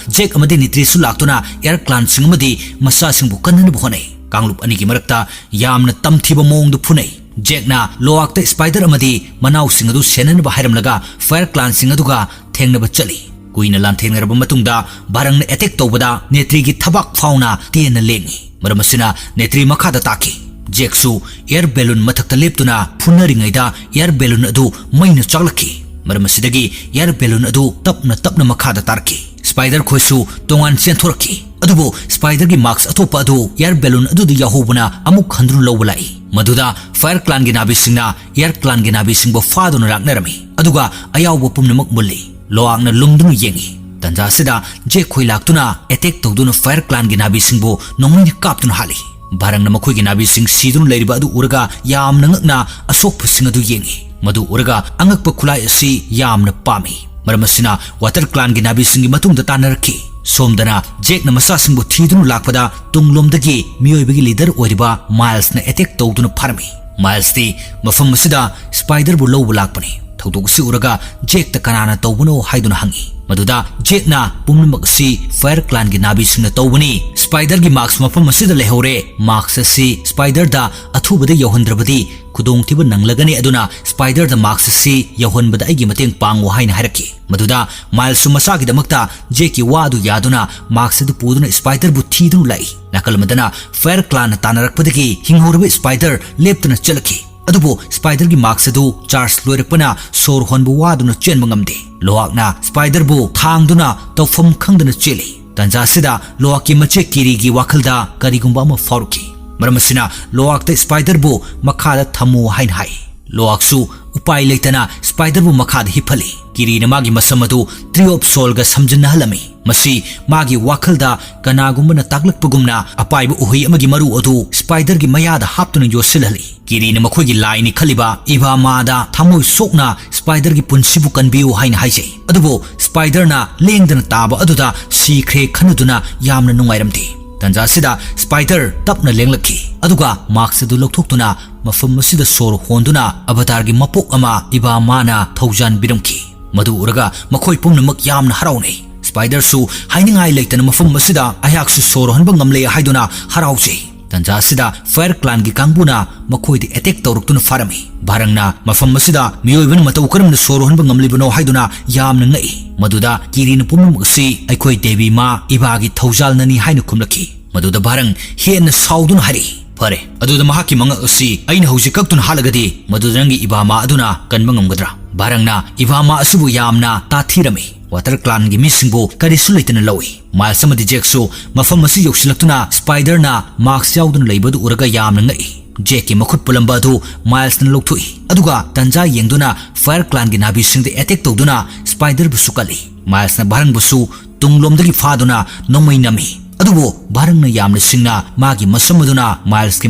ꯖꯦꯛ ꯑꯃꯗꯤ ꯅꯦꯇ꯭ꯔꯤꯁꯨ ꯂꯥꯛꯇꯨꯅ ꯑꯦꯌꯔ ꯀ꯭ꯂꯥꯟꯁꯤꯡ ꯑꯃꯗꯤ ꯃꯆꯥꯁꯤꯡꯕꯨ ꯀꯟꯅꯅꯕ ꯍꯣꯠꯅꯩ꯫ ꯀꯥꯡꯂꯨꯞ ꯑꯅꯤꯒꯤ ꯃꯔꯛꯇ ꯌꯥꯝꯅ ꯇꯝꯊꯤꯕ ꯃꯑꯣꯡꯗ ꯐꯨꯅꯩ꯫ ꯖꯦꯛꯅ ꯂꯣꯋꯥꯛꯇ ꯁ꯭ꯄꯥꯏꯗꯔ ꯑꯃꯗꯤ ꯃꯅꯥꯎꯁꯤꯡ ꯑꯗꯨ ꯁꯦꯟꯅꯅꯕ ꯍꯥꯏꯔꯝꯂꯒ ꯐꯥꯌꯔ ꯀ꯭ꯂꯥꯟꯁꯤꯡ ꯑꯗꯨꯒ ꯊꯦꯡꯅꯕ ꯆꯠꯂꯤ꯫ ꯀꯨꯏꯅ ꯂꯥꯟꯊꯦꯡꯅꯔꯕ ꯃꯇꯨꯡꯗ ꯚꯥꯔꯪꯅ ꯑꯦꯇꯦꯛ ꯇꯧꯕꯗ ꯅꯦꯇ꯭ꯔꯤꯒꯤ ꯊꯕꯥꯛ ꯐꯥꯎꯅ ꯇꯦꯟꯅ ꯂꯦꯡꯉꯤ꯫ ꯃꯔꯝ ꯑꯁꯤꯅ ꯅꯦꯇ꯭ꯔꯤ ꯃꯈꯥꯗ ꯇꯥꯈꯤ꯫ ꯖꯦꯛꯁꯨ ꯑꯦꯌꯔ ꯕꯦꯂꯨꯟ ꯃꯊꯛꯇ ꯂꯦꯞꯇꯨꯅ ꯐꯨꯅꯔꯤꯉꯩꯗ ꯑꯦꯌꯔ ꯕꯦꯂꯨꯟ ꯑꯗꯨ ꯃꯩꯅ ꯆꯥꯛꯂꯛꯈꯤ꯫ ꯃꯔꯝ ꯑꯁꯤꯗꯒꯤ ꯑꯦꯌꯔ ꯕꯦꯂꯨꯟ ꯑꯗꯨ ꯇꯞꯅ ꯇꯞꯅ ꯃꯈꯥꯗ ꯇꯥꯔꯛꯈꯤ꯫ ꯁ꯭ꯄꯥꯏꯗꯔ ꯈꯣꯏꯁꯨ ꯇꯣꯉꯥꯟ ꯆꯦꯟꯊꯣꯔꯛꯈꯤ꯫ ꯑꯗꯨꯕꯨ ꯁ꯭ꯄꯥꯏꯗꯔꯒꯤ ꯃꯥꯛꯁ ꯑꯊꯣꯛꯄ ꯑꯗꯨ ꯑꯦꯌꯔ ꯕꯦꯂꯨꯟ ꯑꯗꯨꯗ ꯌꯥꯎꯍꯧꯕꯅ ꯑꯃꯨꯛ ꯍꯟꯗꯨꯅ ꯂꯧꯕ ꯂꯥꯛꯏ꯫ ꯃꯗꯨꯗ ꯐꯥꯌꯔ ꯀ꯭ꯂꯥꯟꯒꯤ ꯅꯥꯕꯤꯁꯤꯡꯅ ꯑꯦꯌꯔ ꯀ꯭ꯂꯥꯟꯒꯤ ꯅꯥꯕꯤꯁꯤꯡꯕꯨ ꯐꯥꯗꯨꯅ ꯂꯥꯛꯅꯔꯝꯃꯤ꯫ ꯑꯗꯨꯒ ꯑꯌꯥꯎꯕ ꯄꯨꯝꯅꯃꯛ ꯃꯨꯜꯂꯤ꯫ ꯂꯣꯋꯥꯛꯅ ꯂꯨꯝꯗꯨꯅ ꯌꯦꯡꯉꯤ꯫ ꯇꯟꯖꯥ ꯑꯁꯤꯗ ꯖꯦꯛ ꯈꯣꯏ ꯂꯥꯛꯇꯨꯅ ꯑꯦꯇꯦꯛ ꯇꯧꯗꯨꯅ ꯐꯥꯌꯔ ꯀ꯭ꯂꯥꯟꯒꯤ ꯅꯥꯕꯤꯁꯤꯡꯕꯨ ꯅꯣꯡꯃꯩꯅ ꯀꯥꯞꯇꯨꯅ ꯍꯥꯠꯂꯤ꯫ ꯚꯥꯔꯪꯅ ꯃꯈꯣꯏꯒꯤ ꯅꯥꯕꯤꯁꯤꯡ ꯁꯤꯗꯨꯅ ꯂꯩꯔꯤꯕ ꯑꯗꯨ ꯎꯔꯒ ꯌꯥꯝꯅ ꯉꯛꯅ ꯑꯁꯣꯛꯄꯁꯤꯡ ꯑꯗꯨ ꯌꯦꯡꯉꯤ꯫ ꯃꯗꯨ ꯎꯔꯒ ꯑꯉꯛꯄ ꯈꯨꯠꯂꯥꯏ ꯑꯁꯤ ꯌꯥꯝꯅ ꯄꯥꯝꯃꯤ꯫ ꯃꯔꯝ ꯑꯁꯤꯅ ꯋꯥꯇꯔ ꯀ꯭ꯂꯥꯟꯒꯤ ꯅꯥꯕꯤꯁꯤꯡꯒꯤ ꯃꯇꯨꯡꯗ ꯇꯥꯟꯅꯔꯛꯈꯤ꯫ ꯁꯣꯝꯗꯅ ꯖꯦꯛꯅ ꯃꯆꯥꯁꯤꯡꯕꯨ ꯊꯤꯗꯨꯅ ꯂꯥꯛꯄꯗ ꯇꯨꯡꯂꯣꯝꯗꯒꯤ ꯃꯤꯑꯣꯏꯕꯒꯤ ꯂꯤꯗꯔ ꯑꯣꯏꯔꯤꯕ ꯃꯥꯏꯜꯁꯅ ꯑꯦꯇꯦꯛ ꯇꯧꯗꯨꯅ ꯐꯥꯔꯝꯃꯤ꯫ ꯃꯥꯏꯜꯁꯇꯤ ꯃꯐꯝ ꯑꯁꯤꯗ ꯁ꯭ꯄꯥꯏꯗꯔꯕꯨ ꯂꯧꯕ ꯂꯥꯛꯄꯅꯤ꯫ ꯊꯧꯗꯣꯛ ꯑꯁꯤ ꯎꯔꯒ ꯖꯦꯛꯇ ꯀꯅꯥꯅ ꯇꯧꯕꯅꯣ ꯍꯥꯏꯗꯨꯅ ꯍꯪꯉꯤ꯫ ꯃꯗꯨꯗ ꯖꯦꯛꯅ ꯄꯨꯝꯅꯃꯛ ꯑꯁꯤ ꯐꯥꯌꯔ ꯀ꯭ꯂꯥꯟꯒꯤ ꯅꯥꯕꯤꯁꯤꯡꯅ ꯇꯧꯕꯅꯤ꯫ ꯁ꯭ꯄꯥꯏꯗꯔꯒꯤ ꯃꯥꯛꯁ ꯃꯐꯝ ꯑꯁꯤꯗ ꯂꯩꯍꯧꯔꯦ꯫ ꯃꯥꯛꯁ ꯑꯁꯤ ꯁ꯭ꯄꯥꯏꯗꯔꯗ ꯑꯊꯨꯕꯗ ꯌꯧꯍꯟꯗ꯭ꯔꯕꯗꯤ ꯈꯨꯗꯣꯡꯊꯤꯕ ꯅꯪꯂꯒꯅꯤ, ꯑꯗꯨꯅ ꯁ꯭ꯄꯥꯏꯗꯔꯗ ꯃꯥꯛꯁ ꯑꯁꯤ ꯌꯧꯍꯟꯕꯗ ꯑꯩꯒꯤ ꯃꯇꯦꯡ ꯄꯥꯡꯉꯨ ꯍꯥꯏꯅ ꯍꯥꯏꯔꯛꯈꯤ꯫ ꯃꯗꯨꯗ ꯃꯥꯏꯜꯁꯁꯨ ꯃꯁꯥꯒꯤꯗꯃꯛꯇ ꯖꯦꯛꯀꯤ ꯋꯥ ꯑꯗꯨ ꯌꯥꯗꯨꯅ ꯃꯥꯛꯁ ꯑꯗꯨ ꯄꯨꯗꯨꯅ ꯁ꯭ꯄꯥꯏꯗꯔꯕꯨ ꯊꯤꯗꯨꯅ ꯂꯥꯛꯏ꯫ ꯅꯥꯀꯜ ꯑꯃꯗꯅ ꯐꯥꯌꯔ ꯀ꯭ꯂꯥꯟꯅ ꯇꯥꯟꯅꯔꯛꯄꯗꯒꯤ ꯍꯤꯡꯍꯧꯔꯕ ꯁ꯭ꯄꯥꯏꯗꯔ ꯂꯦꯞꯇꯅ ꯆꯦꯜꯂꯛꯈꯤ꯫ ꯑꯗꯨꯕꯨ ꯁ꯭ꯄꯥꯏꯗꯔꯒꯤ ꯃꯥꯛꯁ ꯑꯗꯨ ꯆꯥꯔꯖ ꯂꯣꯏꯔꯛꯄꯅ ꯁꯣꯔ ꯍꯣꯟꯕ ꯋꯥꯗꯨꯅ ꯆꯦꯟꯕ ꯉꯝꯗꯦ꯫ ꯂꯣꯍꯥꯛꯅ ꯁ꯭ꯄꯥꯏꯗꯔꯕꯨ ꯊꯥꯡꯗꯨꯅ ꯇꯧꯐꯝ ꯈꯪꯗꯅ ꯆꯦꯜꯂꯤ꯫ ꯇꯥꯟꯖꯥ ꯑꯁꯤꯗ ꯂꯣꯍꯥꯛꯀꯤ ꯃꯆꯦ ꯀꯤꯔꯤꯒꯤ ꯋꯥꯈꯜꯗ ꯀꯔꯤꯒꯨꯝꯕ ꯑꯃ ꯐꯥꯎꯔꯛꯈꯤ꯫ ꯃꯔꯝ ꯑꯁꯤꯅ ꯂꯣꯍꯥꯛꯇ ꯁ꯭ꯄꯥꯏꯗꯔꯕꯨ ꯃꯈꯥꯗ ꯊꯝꯃꯨ ꯍꯥꯏꯅ ꯍꯥꯏ꯫ ꯂꯣꯍꯥꯛꯁꯨ ꯎꯄꯥꯏ ꯂꯩꯇꯅ ꯁ꯭ꯄꯥꯏꯗꯔꯕꯨ ꯃꯈꯥꯗ ꯍꯤꯞꯍꯜꯂꯤ꯫ ꯀꯤꯔꯤꯅ ꯃꯥꯒꯤ ꯃꯁꯝ ꯑꯗꯨ ꯇ꯭ꯔꯤ ꯑꯣꯐ ꯁꯣꯜꯒ ꯁꯝꯖꯤꯟꯅꯍꯜꯂꯝꯃꯤ꯫ ꯃꯁꯤ ꯃꯥꯒꯤ ꯋꯥꯈꯜꯗ ꯀꯅꯥꯒꯨꯝꯕꯅ ꯇꯥꯛꯂꯛꯄꯒꯨꯝꯅ ꯑꯄꯥꯏꯕ ꯎꯍꯩ ꯑꯃꯒꯤ ꯃꯔꯨ ꯑꯗꯨ ꯁ꯭ꯄꯥꯏꯗꯔꯒꯤ ꯃꯌꯥꯗ ꯍꯥꯞꯇꯨꯅ ꯌꯣꯠꯁꯤꯜꯍꯜꯂꯤ꯫ ꯀꯤꯔꯤꯅ ꯃꯈꯣꯏꯒꯤ ꯂꯥꯏꯅꯤ ꯈꯜꯂꯤꯕ ꯏꯚꯥꯃꯥꯗ ꯊꯃꯣꯏ ꯁꯣꯛꯅ ꯁ꯭ꯄꯥꯏꯗꯔꯒꯤ ꯄꯨꯟꯁꯤꯕꯨ ꯀꯟꯕꯤꯌꯨ ꯍꯥꯏꯅ ꯍꯥꯏꯖꯩ꯫ ꯑꯗꯨꯕꯨ ꯁ꯭ꯄꯥꯏꯗꯔꯅ ꯂꯦꯡꯗꯅ ꯇꯥꯕ ꯑꯗꯨꯗ ꯁꯤꯈ꯭ꯔꯦ ꯈꯟꯅꯗꯨꯅ ꯌꯥꯝꯅ ꯅꯨꯡꯉꯥꯏꯔꯝꯗꯦ꯫ ꯇꯥꯟꯖꯥ ꯑꯁꯤꯗ ꯁ꯭ꯄꯥꯏꯗꯔ ꯇꯞꯅ ꯂꯦꯡꯂꯛꯈꯤ, ꯑꯗꯨꯒ ꯃꯥꯛꯁ ꯑꯗꯨ ꯂꯧꯊꯣꯛꯇꯨꯅ ꯃꯐꯝ ꯑꯁꯤꯗ ꯁꯣꯔ ꯍꯣꯟꯗꯨꯅ ꯑꯕꯇꯥꯔꯒꯤ ꯃꯄꯣꯛ ꯑꯃ ꯏꯚꯥꯃꯥꯅ ꯊꯧꯖꯥꯟꯕꯤꯔꯝꯈꯤ꯫ ꯃꯗꯨ ꯎꯔꯒ ꯃꯈꯣꯏ ꯄꯨꯝꯅꯃꯛ ꯌꯥꯝꯅ ꯍꯔꯥꯎꯅꯩ꯫ ꯁ꯭ꯄꯥꯏꯗꯔꯁꯨ ꯍꯥꯏꯅꯤꯡꯉꯥꯏ ꯂꯩꯇꯅ ꯃꯐꯝ ꯑꯁꯤꯗ ꯑꯩꯍꯥꯛꯁꯨ ꯁꯣꯔ ꯍꯣꯟꯕ ꯉꯝꯂꯦ ꯍꯥꯏꯗꯨꯅ ꯍꯔꯥꯎꯖꯩ꯫ ꯇꯥꯟꯖꯥ ꯑꯁꯤꯗ ꯐꯥꯌꯔ ꯀ꯭ꯂꯥꯟꯒꯤ ꯀꯥꯡꯕꯨꯅ ꯃꯈꯣꯏꯗ ꯑꯦꯇꯦꯛ ꯇꯧꯔꯛꯇꯨꯅ ꯐꯥꯔꯝꯃꯤ꯫ ꯚꯥꯔꯪꯅ ꯃꯐꯝ ꯑꯁꯤꯗ ꯃꯤꯑꯣꯏꯕꯅ ꯃꯇꯧ ꯀꯔꯝꯅ ꯁꯣꯔ ꯍꯣꯟꯕ ꯉꯝꯂꯤꯕꯅꯣ ꯍꯥꯏꯗꯨꯅ ꯌꯥꯝꯅ ꯉꯛꯏ꯫ ꯃꯗꯨꯗ ꯀꯤꯔꯤꯅ ꯄꯨꯝꯅꯃꯛ ꯑꯁꯤ ꯑꯩꯈꯣꯏ ꯗꯦꯕꯤ ꯃꯥ ꯏꯚꯥꯒꯤ ꯊꯧꯖꯥꯜꯅꯅꯤ ꯍꯥꯏꯅ ꯈꯨꯝꯂꯛꯈꯤ꯫ ꯃꯗꯨꯗ ꯚꯥꯔꯪ ꯍꯦꯟꯅ ꯁꯥꯎꯗꯨꯅ ꯍꯥꯏꯔꯛꯏ, "ꯐꯔꯦ, ꯑꯗꯨꯗ ꯃꯍꯥꯛꯀꯤ ꯃꯉꯛ ꯑꯁꯤ ꯑꯩꯅ ꯍꯧꯖꯤꯛ ꯀꯛꯇꯨꯅ ꯍꯥꯠꯂꯒꯗꯤ ꯃꯗꯨꯗ ꯅꯪꯒꯤ ꯏꯚꯥꯃꯥ ꯑꯗꯨꯅ ꯀꯟꯕ ꯉꯝꯒꯗ꯭ꯔꯥ?" ꯚꯥꯔꯪꯅ ꯏꯚꯥꯃꯥ ꯑꯁꯤꯕꯨ ꯌꯥꯝꯅ ꯇꯥꯊꯤꯔꯝꯃꯤ꯫ ꯋꯥꯇꯔ ꯀ꯭ꯂꯥꯟꯒꯤ ꯃꯤꯁꯤꯡꯕꯨ ꯀꯔꯤꯁꯨ ꯂꯩꯇꯅ ꯂꯧꯏ꯫ ꯃꯥꯏꯜꯁ ꯑꯃꯗꯤ ꯖꯦꯛꯁꯨ ꯃꯐꯝ ꯑꯁꯤ ꯌꯧꯁꯤꯜꯂꯛꯇꯨꯅ ꯁ꯭ꯄꯥꯏꯗꯔꯅ ꯃꯥꯛꯁ ꯌꯥꯎꯗꯅ ꯂꯩꯕꯗꯨ ꯎꯔꯒ ꯌꯥꯝꯅ ꯉꯛꯏ꯫ ꯖꯦꯛꯀꯤ ꯃꯈꯨꯠ ꯄꯨꯜꯂꯝꯕ ꯑꯗꯨ ꯃꯥꯏꯜꯁꯅ ꯂꯧꯊꯣꯛꯏ, ꯑꯗꯨꯒ ꯇꯟꯖꯥ ꯌꯦꯡꯗꯨꯅ ꯐꯥꯌꯔ ꯀ꯭ꯂꯥꯟꯒꯤ ꯅꯥꯕꯤꯁꯤꯡꯗ ꯑꯦꯇꯦꯛ ꯇꯧꯗꯨꯅ ꯁ꯭ꯄꯥꯏꯗꯔꯕꯨꯁꯨ ꯀꯜꯂꯤ꯫ ꯃꯥꯏꯜꯁꯅ ꯚꯥꯔꯪꯕꯨꯁꯨ ꯇꯨꯡꯂꯣꯝꯗꯒꯤ ꯐꯥꯗꯨꯅ ꯅꯣꯡꯃꯩ ꯅꯝꯃꯤ꯫ ꯑꯗꯨꯕꯨ ꯚꯥꯔꯪꯅ ꯌꯥꯝꯅ ꯁꯤꯡꯅ ꯃꯥꯒꯤ ꯃꯁꯝ ꯑꯗꯨꯅ ꯃꯥꯏꯜꯁꯀꯤ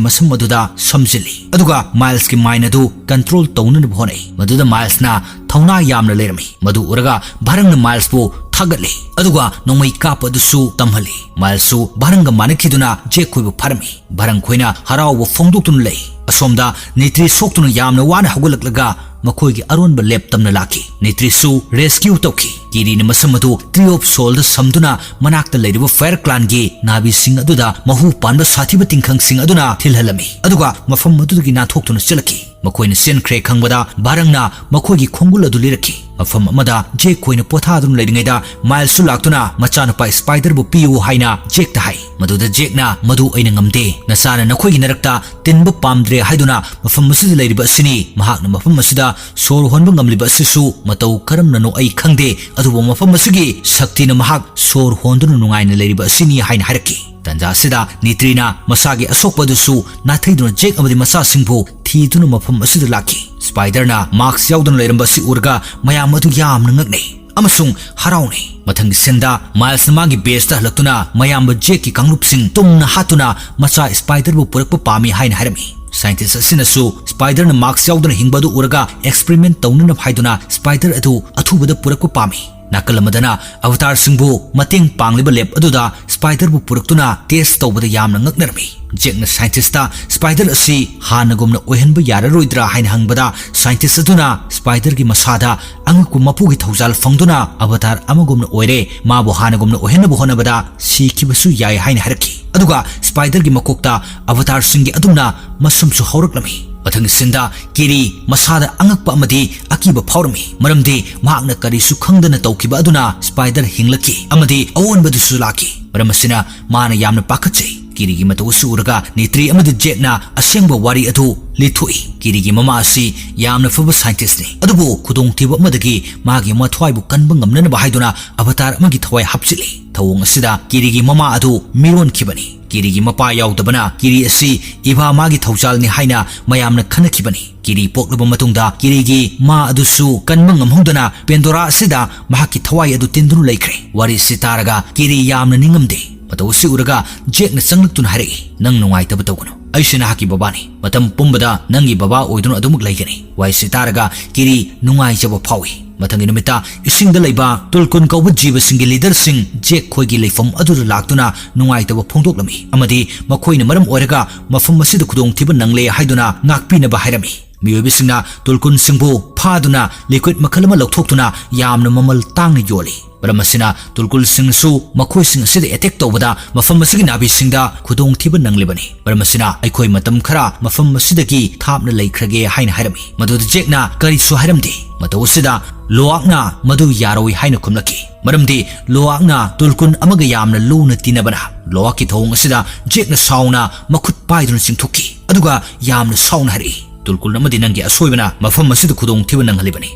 ꯃꯁꯝ ꯑꯗꯨꯗ ꯁꯝꯖꯤꯜꯂꯤ, ꯑꯗꯨꯒ ꯃꯥꯏꯜꯁꯀꯤ ꯃꯥꯏꯟ ꯑꯗꯨ ꯀꯟꯇ꯭ꯔꯣꯜ ꯇꯧꯅꯅꯕ ꯍꯣꯠꯅꯩ꯫ ꯃꯗꯨꯗ ꯃꯥꯏꯜꯁꯅ ꯊꯧꯅꯥ ꯌꯥꯝꯅ ꯂꯩꯔꯝꯃꯤ꯫ ꯃꯗꯨ ꯎꯔꯒ ꯚꯥꯔꯪꯅ ꯃꯥꯏꯜꯁꯄꯨ ꯊꯥꯒꯠꯂꯤ, ꯑꯗꯨꯒ ꯅꯣꯡꯃꯩ ꯀꯥꯞꯄ ꯑꯗꯨꯁꯨ ꯇꯝꯍꯜꯂꯤ꯫ ꯃꯥꯏꯜꯁꯁꯨ ꯚꯥꯔꯪꯒ ꯃꯥꯟꯅꯈꯤꯗꯨꯅ ꯖꯦꯛ ꯈꯣꯏꯕꯨ ꯐꯥꯔꯝꯃꯤ꯫ ꯚꯥꯔꯪ ꯈꯣꯏꯅ ꯍꯔꯥꯎꯕ ꯐꯣꯡꯗꯣꯛꯇꯨꯅ ꯂꯩ꯫ ꯑꯁꯣꯝꯗ ꯅꯤꯇ꯭ꯔꯤ ꯁꯣꯛꯇꯨꯅ ꯌꯥꯝꯅ ꯋꯥꯅ ꯍꯧꯒꯠꯂꯛꯂꯒ ꯃꯈꯣꯏꯒꯤ ꯑꯔꯣꯟꯕ ꯂꯦꯞ ꯇꯝꯅ ꯂꯥꯛꯈꯤ꯫ ꯅꯤꯇ꯭ꯔꯤꯁꯨ ꯔꯦꯁꯀ꯭ꯌꯨ ꯇꯧꯈꯤ꯫ ꯀꯤꯔꯤꯅ ꯃꯁꯝ ꯑꯗꯨ ꯇ꯭ꯔꯤ ꯑꯣꯐ ꯁꯣꯜꯗ ꯁꯝꯗꯨꯅ ꯃꯅꯥꯛꯇ ꯂꯩꯔꯤꯕ ꯐꯥꯌꯔ ꯀ꯭ꯂꯥꯟꯒꯤ ꯅꯥꯕꯤꯁꯤꯡ ꯑꯗꯨꯗ ꯃꯍꯨ ꯄꯥꯟꯕ ꯁꯥꯊꯤꯕ ꯇꯤꯡꯈꯪꯁꯤꯡ ꯑꯗꯨꯅ ꯊꯤꯜꯍꯜꯂꯝꯃꯤ, ꯑꯗꯨꯒ ꯃꯐꯝ ꯑꯗꯨꯗꯒꯤ ꯅꯥꯟꯊꯣꯛꯇꯨꯅ ꯆꯠꯂꯛꯈꯤ꯫ ꯃꯈꯣꯏꯅ ꯆꯦꯟꯈ꯭ꯔꯦ ꯈꯪꯕꯗ ꯚꯥꯔꯪꯅ ꯃꯈꯣꯏꯒꯤ ꯈꯣꯡꯒꯨꯜ ꯑꯗꯨ ꯂꯤꯔꯛꯈꯤ꯫ ꯃꯐꯝ ꯑꯃꯗ ꯖꯦꯛ ꯈꯣꯏꯅ ꯄꯣꯊꯥꯗꯨꯅ ꯂꯩꯔꯤꯉꯩꯗ ꯃꯥꯏꯜꯁꯁꯨ ꯂꯥꯛꯇꯨꯅ ꯃꯆꯥꯅꯨꯄꯥ ꯁ꯭ꯄꯥꯏꯗꯔꯕꯨ ꯄꯤꯌꯨ ꯍꯥꯏꯅ ꯖꯦꯛꯇ ꯍꯥꯏ꯫ ꯃꯗꯨꯗ ꯖꯦꯛꯅ, "ꯃꯗꯨ ꯑꯩꯅ ꯉꯝꯗꯦ, ꯅꯆꯥꯅ ꯅꯈꯣꯏꯒꯤ ꯅꯔꯛꯇ ꯇꯤꯟꯕ ꯄꯥꯝꯗ꯭ꯔꯦ ꯍꯥꯏꯗꯨꯅ ꯃꯐꯝ ꯑꯁꯤꯗ ꯂꯩꯔꯤꯕ ꯑꯁꯤꯅꯤ, ꯃꯍꯥꯛꯅ ꯃꯐꯝ ꯑꯁꯤꯗ ꯁꯣꯔ ꯍꯣꯟꯕ ꯉꯝꯂꯤꯕ ꯑꯁꯤꯁꯨ ꯃꯇꯧ ꯀꯔꯝꯅꯅꯣ ꯑꯩ ꯈꯪꯗꯦ, ꯑꯗꯨꯕꯨ ꯃꯐꯝ ꯑꯁꯤꯒꯤ ꯁꯛꯇꯤꯅ ꯃꯍꯥꯛ ꯁꯣꯔ ꯍꯣꯟꯗꯨꯅ ꯅꯨꯡꯉꯥꯏꯅ ꯂꯩꯔꯤꯕ ꯑꯁꯤꯅꯤ" ꯍꯥꯏꯅ ꯍꯥꯏꯔꯛꯈꯤ꯫ ꯇꯟꯖꯥ ꯑꯁꯤꯗ ꯅꯤꯇ꯭ꯔꯤꯅ ꯃꯁꯥꯒꯤ ꯑꯁꯣꯛꯄ ꯑꯗꯨꯁꯨ ꯅꯥꯊꯩꯗꯨꯅ ꯖꯦꯛ ꯑꯃꯗꯤ ꯃꯆꯥꯁꯤꯡꯕꯨ ꯊꯤꯗꯨꯅ ꯃꯐꯝ ꯑꯁꯤꯗ ꯂꯥꯛꯈꯤ꯫ ꯁ꯭ꯄꯥꯏꯗꯔꯅ ꯃꯥꯛꯁ ꯌꯥꯎꯗꯅ ꯂꯩꯔꯝꯕ ꯑꯁꯤ ꯎꯔꯒ ꯃꯌꯥꯝ ꯑꯗꯨ ꯌꯥꯝꯅ ꯉꯛꯅꯩ ꯑꯃꯁꯨꯡ ꯍꯔꯥꯎꯅꯩ꯫ ꯃꯊꯪꯒꯤ ꯁꯤꯟꯗ ꯃꯥꯏꯜꯁꯅ ꯃꯥꯒꯤ ꯕꯦꯁꯇ ꯍꯜꯂꯛꯇꯨꯅ ꯃꯌꯥꯝꯕ ꯖꯦꯛꯀꯤ ꯀꯥꯡꯂꯨꯞꯁꯤꯡ ꯇꯨꯝꯅ ꯍꯥꯠꯇꯨꯅ ꯃꯆꯥ ꯁ꯭ꯄꯥꯏꯗꯔꯕꯨ ꯄꯨꯔꯛꯄ ꯄꯥꯝꯃꯤ ꯍꯥꯏꯅ ꯍꯥꯏꯔꯝꯃꯤ꯫ ꯁꯥꯏꯟꯇꯤꯁ ꯑꯁꯤꯅꯁꯨ ꯁ꯭ꯄꯥꯏꯗꯔꯅ ꯃꯥꯛꯁ ꯌꯥꯎꯗꯅ ꯍꯤꯡꯕ ꯑꯗꯨ ꯎꯔꯒ ꯑꯦꯛꯁꯄꯔꯤꯃꯦꯟ ꯇꯧꯅꯅꯕ ꯍꯥꯏꯗꯨꯅ ꯁ꯭ꯄꯥꯏꯗꯔ ꯑꯗꯨ ꯑꯊꯨꯕꯗ ꯄꯨꯔꯛꯄ ꯄꯥꯝꯃꯤ꯫ ꯅꯥꯀꯜ ꯑꯃꯗꯅ ꯑꯚꯇꯥꯔꯁꯤꯡꯕꯨ ꯃꯇꯦꯡ ꯄꯥꯡꯂꯤꯕ ꯂꯦꯞ ꯑꯗꯨꯗ ꯁ꯭ꯄꯥꯏꯗꯔꯕꯨ ꯄꯨꯔꯛꯇꯨꯅ ꯇꯦꯁ ꯇꯧꯕꯗ ꯌꯥꯝꯅ ꯉꯛꯅꯔꯝꯃꯤ꯫ ꯖꯦꯛꯅ ꯁꯥꯏꯟꯇꯤꯁꯇ ꯁ꯭ꯄꯥꯏꯗꯔ ꯑꯁꯤ ꯍꯥꯟꯅꯒꯨꯝꯅ ꯑꯣꯏꯍꯟꯕ ꯌꯥꯔꯔꯣꯏꯗ꯭ꯔꯥ ꯍꯥꯏꯅ ꯍꯪꯕꯗ, ꯁꯥꯏꯟꯇꯤꯁ ꯑꯗꯨꯅ ꯁ꯭ꯄꯥꯏꯗꯔꯒꯤ ꯃꯁꯥꯗ ꯑꯉꯛꯄ ꯃꯄꯨꯒꯤ ꯊꯧꯖꯥꯜ ꯐꯪꯗꯨꯅ ꯑꯚꯇꯥꯔ ꯑꯃꯒꯨꯝꯅ ꯑꯣꯏꯔꯦ, ꯃꯥꯕꯨ ꯍꯥꯟꯅꯒꯨꯝꯅ ꯑꯣꯏꯍꯟꯅꯕ ꯍꯣꯠꯅꯕꯗ ꯁꯤꯈꯤꯕꯁꯨ ꯌꯥꯏ ꯍꯥꯏꯅ ꯍꯥꯏꯔꯛꯈꯤ꯫ ꯑꯗꯨꯒ ꯁ꯭ꯄꯥꯏꯗꯔꯒꯤ ꯃꯀꯣꯛꯇ ꯑꯚꯇꯥꯔꯁꯤꯡꯒꯤ ꯑꯗꯨꯝꯅ ꯃꯁꯝꯁꯨ ꯍꯧꯔꯛꯂꯝꯃꯤ꯫ ꯃꯊꯪꯒꯤ ꯁꯤꯟꯗ ꯀꯤꯔꯤ ꯃꯁꯥꯗ ꯑꯉꯛꯄ ꯑꯃꯗꯤ ꯑꯀꯤꯕ ꯐꯥꯎꯔꯝꯃꯤ, ꯃꯔꯝꯗꯤ ꯃꯍꯥꯛꯅ ꯀꯔꯤꯁꯨ ꯈꯪꯗꯅ ꯇꯧꯈꯤꯕ ꯑꯗꯨꯅ ꯁ꯭ꯄꯥꯏꯗꯔ ꯍꯤꯡꯂꯛꯈꯤ ꯑꯃꯗꯤ ꯑꯑꯣꯟꯕꯗꯨꯁꯨ ꯂꯥꯛꯈꯤ꯫ ꯃꯔꯝ ꯑꯁꯤꯅ ꯃꯥꯅ ꯌꯥꯝꯅ ꯄꯥꯈꯠꯆꯩ꯫ ꯀꯤꯔꯤꯒꯤ ꯃꯇꯧ ꯑꯁꯤ ꯎꯔꯒ ꯅꯤꯇ꯭ꯔꯤ ꯑꯃꯗꯤ ꯖꯦꯛꯅ ꯑꯁꯦꯡꯕ ꯋꯥꯔꯤ ꯑꯗꯨ ꯂꯤꯊꯣꯛꯏ꯫ ꯀꯤꯔꯤꯒꯤ ꯃꯃꯥ ꯑꯁꯤ ꯌꯥꯝꯅ ꯐꯕ ꯁꯥꯏꯟꯇꯤꯁ꯭ꯠꯅꯤ, ꯑꯗꯨꯕꯨ ꯈꯨꯗꯣꯡꯊꯤꯕ ꯑꯃꯗꯒꯤ ꯃꯥꯒꯤ ꯃꯊ꯭ꯋꯥꯏꯕꯨ ꯀꯟꯕ ꯉꯝꯅꯅꯕ ꯍꯥꯏꯗꯨꯅ ꯑꯚꯇꯥꯔ ꯑꯃꯒꯤ ꯊꯋꯥꯏ ꯍꯥꯞꯆꯤꯜꯂꯤ꯫ ꯊꯧꯑꯣꯡ ꯑꯁꯤꯗ ꯀꯤꯔꯤꯒꯤ ꯃꯃꯥ ꯑꯗꯨ ꯃꯤꯔꯣꯟꯈꯤꯕꯅꯤ꯫ ꯀꯤꯔꯤꯒꯤ ꯃꯄꯥ ꯌꯥꯎꯗꯕꯅ ꯀꯤꯔꯤ ꯑꯁꯤ ꯏꯚꯥ ꯃꯥꯒꯤ ꯊꯧꯖꯥꯜꯅꯤ ꯍꯥꯏꯅ ꯃꯌꯥꯝꯅ ꯈꯟꯅꯈꯤꯕꯅꯤ꯫ ꯀꯤꯔꯤ ꯄꯣꯛꯂꯕ ꯃꯇꯨꯡꯗ ꯀꯤꯔꯤꯒꯤ ꯃꯥ ꯑꯗꯨꯁꯨ ꯀꯟꯕ ꯉꯝꯍꯧꯗꯅ ꯄꯦꯟꯗꯣꯔꯥ ꯑꯁꯤꯗ ꯃꯍꯥꯛꯀꯤ ꯊꯋꯥꯏ ꯑꯗꯨ ꯇꯤꯟꯗꯨꯅ ꯂꯩꯈ꯭ꯔꯦ꯫ ꯋꯥꯔꯤ ꯑꯁꯤ ꯇꯥꯔꯒ ꯀꯤꯔꯤ ꯌꯥꯝꯅ ꯅꯤꯡꯉꯝꯗꯦ꯫ ꯃꯇꯧ ꯑꯁꯤ ꯎꯔꯒ ꯖꯦꯛꯅ ꯆꯪꯂꯛꯇꯨꯅ ꯍꯥꯏꯔꯛꯏ, "ꯅꯪ ꯅꯨꯡꯉꯥꯏꯇꯕ ꯇꯧꯒꯅꯨ꯫ ꯑꯩꯁꯨ ꯅꯍꯥꯛꯀꯤ ꯕꯕꯥꯅꯤ꯫ ꯃꯇꯝ ꯄꯨꯝꯕꯗ ꯅꯪꯒꯤ ꯕꯕꯥ ꯑꯣꯏꯗꯨꯅ ꯑꯗꯨꯃꯛ ꯂꯩꯒꯅꯤ꯫" ꯋꯥꯔꯤ ꯑꯁꯤ ꯇꯥꯔꯒ ꯀꯤꯔꯤ ꯅꯨꯡꯉꯥꯏꯖꯕ ꯐꯥꯎꯏ꯫ ꯃꯊꯪꯒꯤ ꯅꯨꯃꯤꯠꯇ ꯏꯁꯤꯡꯗ ꯂꯩꯕ ꯇꯨꯜꯀꯨꯟ ꯀꯧꯕ ꯖꯤꯕꯁꯤꯡꯒꯤ ꯂꯤꯗꯔꯁꯤꯡ ꯖꯦꯛ ꯈꯣꯏꯒꯤ ꯂꯩꯐꯝ ꯑꯗꯨꯗ ꯂꯥꯛꯇꯨꯅ ꯅꯨꯡꯉꯥꯏꯇꯕ ꯐꯣꯡꯗꯣꯛꯂꯝꯃꯤ ꯑꯃꯗꯤ ꯃꯈꯣꯏꯅ ꯃꯔꯝ ꯑꯣꯏꯔꯒ ꯃꯐꯝ ꯑꯁꯤꯗ ꯈꯨꯗꯣꯡꯊꯤꯕ ꯅꯪꯂꯦ ꯍꯥꯏꯗꯨꯅ ꯉꯥꯛꯄꯤꯅꯕ ꯍꯥꯏꯔꯝꯃꯤ꯫ ꯃꯤꯑꯣꯏꯕꯁꯤꯡꯅ ꯇꯨꯜꯀꯨꯟꯁꯤꯡꯕꯨ ꯐꯥꯗꯨꯅ ꯂꯤꯀ꯭ꯋꯤꯠ ꯃꯈꯜ ꯑꯃ ꯂꯧꯊꯣꯛꯇꯨꯅ ꯌꯥꯝꯅ ꯃꯃꯜ ꯇꯥꯡꯅ ꯌꯣꯜꯂꯤ꯫ ꯃꯔꯝ ꯑꯁꯤꯅ ꯇꯨꯜꯀꯨꯟꯁꯤꯡꯅꯁꯨ ꯃꯈꯣꯏꯁꯤꯡ ꯑꯁꯤꯗ ꯑꯦꯇꯦꯛ ꯇꯧꯕꯗ ꯃꯐꯝ ꯑꯁꯤꯒꯤ ꯅꯥꯕꯤꯁꯤꯡꯗ ꯈꯨꯗꯣꯡꯊꯤꯕ ꯅꯪꯂꯤꯕꯅꯤ꯫ ꯃꯔꯝ ꯑꯁꯤꯅ ꯑꯩꯈꯣꯏ ꯃꯇꯝ ꯈꯔ ꯃꯐꯝ ꯑꯁꯤꯗꯒꯤ ꯊꯥꯞꯅ ꯂꯩꯈ꯭ꯔꯒꯦ ꯍꯥꯏꯅ ꯍꯥꯏꯔꯝꯃꯤ꯫ ꯃꯗꯨꯗ ꯖꯦꯛꯅ ꯀꯔꯤꯁꯨ ꯍꯥꯏꯔꯝꯗꯦ꯫ ꯃꯇꯧ ꯑꯁꯤꯗ ꯂꯣꯋꯥꯛꯅ ꯃꯗꯨ ꯌꯥꯔꯣꯏ ꯍꯥꯏꯅ ꯈꯨꯝꯂꯛꯈꯤ, ꯃꯔꯝꯗꯤ ꯂꯣꯋꯥꯛꯅ ꯇꯨꯜꯀꯨꯟ ꯑꯃꯒ ꯌꯥꯝꯅ ꯂꯨꯅ ꯇꯤꯟꯅꯕꯅ꯫ ꯂꯣꯋꯥꯛꯀꯤ ꯊꯧꯑꯣꯡ ꯑꯁꯤꯗ ꯖꯦꯛꯅ ꯁꯥꯎꯅ ꯃꯈꯨꯠ ꯄꯥꯏꯗꯨꯅ ꯆꯤꯡꯊꯣꯛꯈꯤ, ꯑꯗꯨꯒ ꯌꯥꯝꯅ ꯁꯥꯎꯅ ꯍꯥꯏꯔꯛꯏ, "ꯇꯨꯜꯀꯨꯟ ꯑꯃꯗꯤ ꯅꯪꯒꯤ ꯑꯁꯣꯏꯕꯅ ꯃꯐꯝ ꯑꯁꯤꯗ ꯈꯨꯗꯣꯡꯊꯤꯕ ꯅꯪꯍꯜꯂꯤꯕꯅꯤ꯫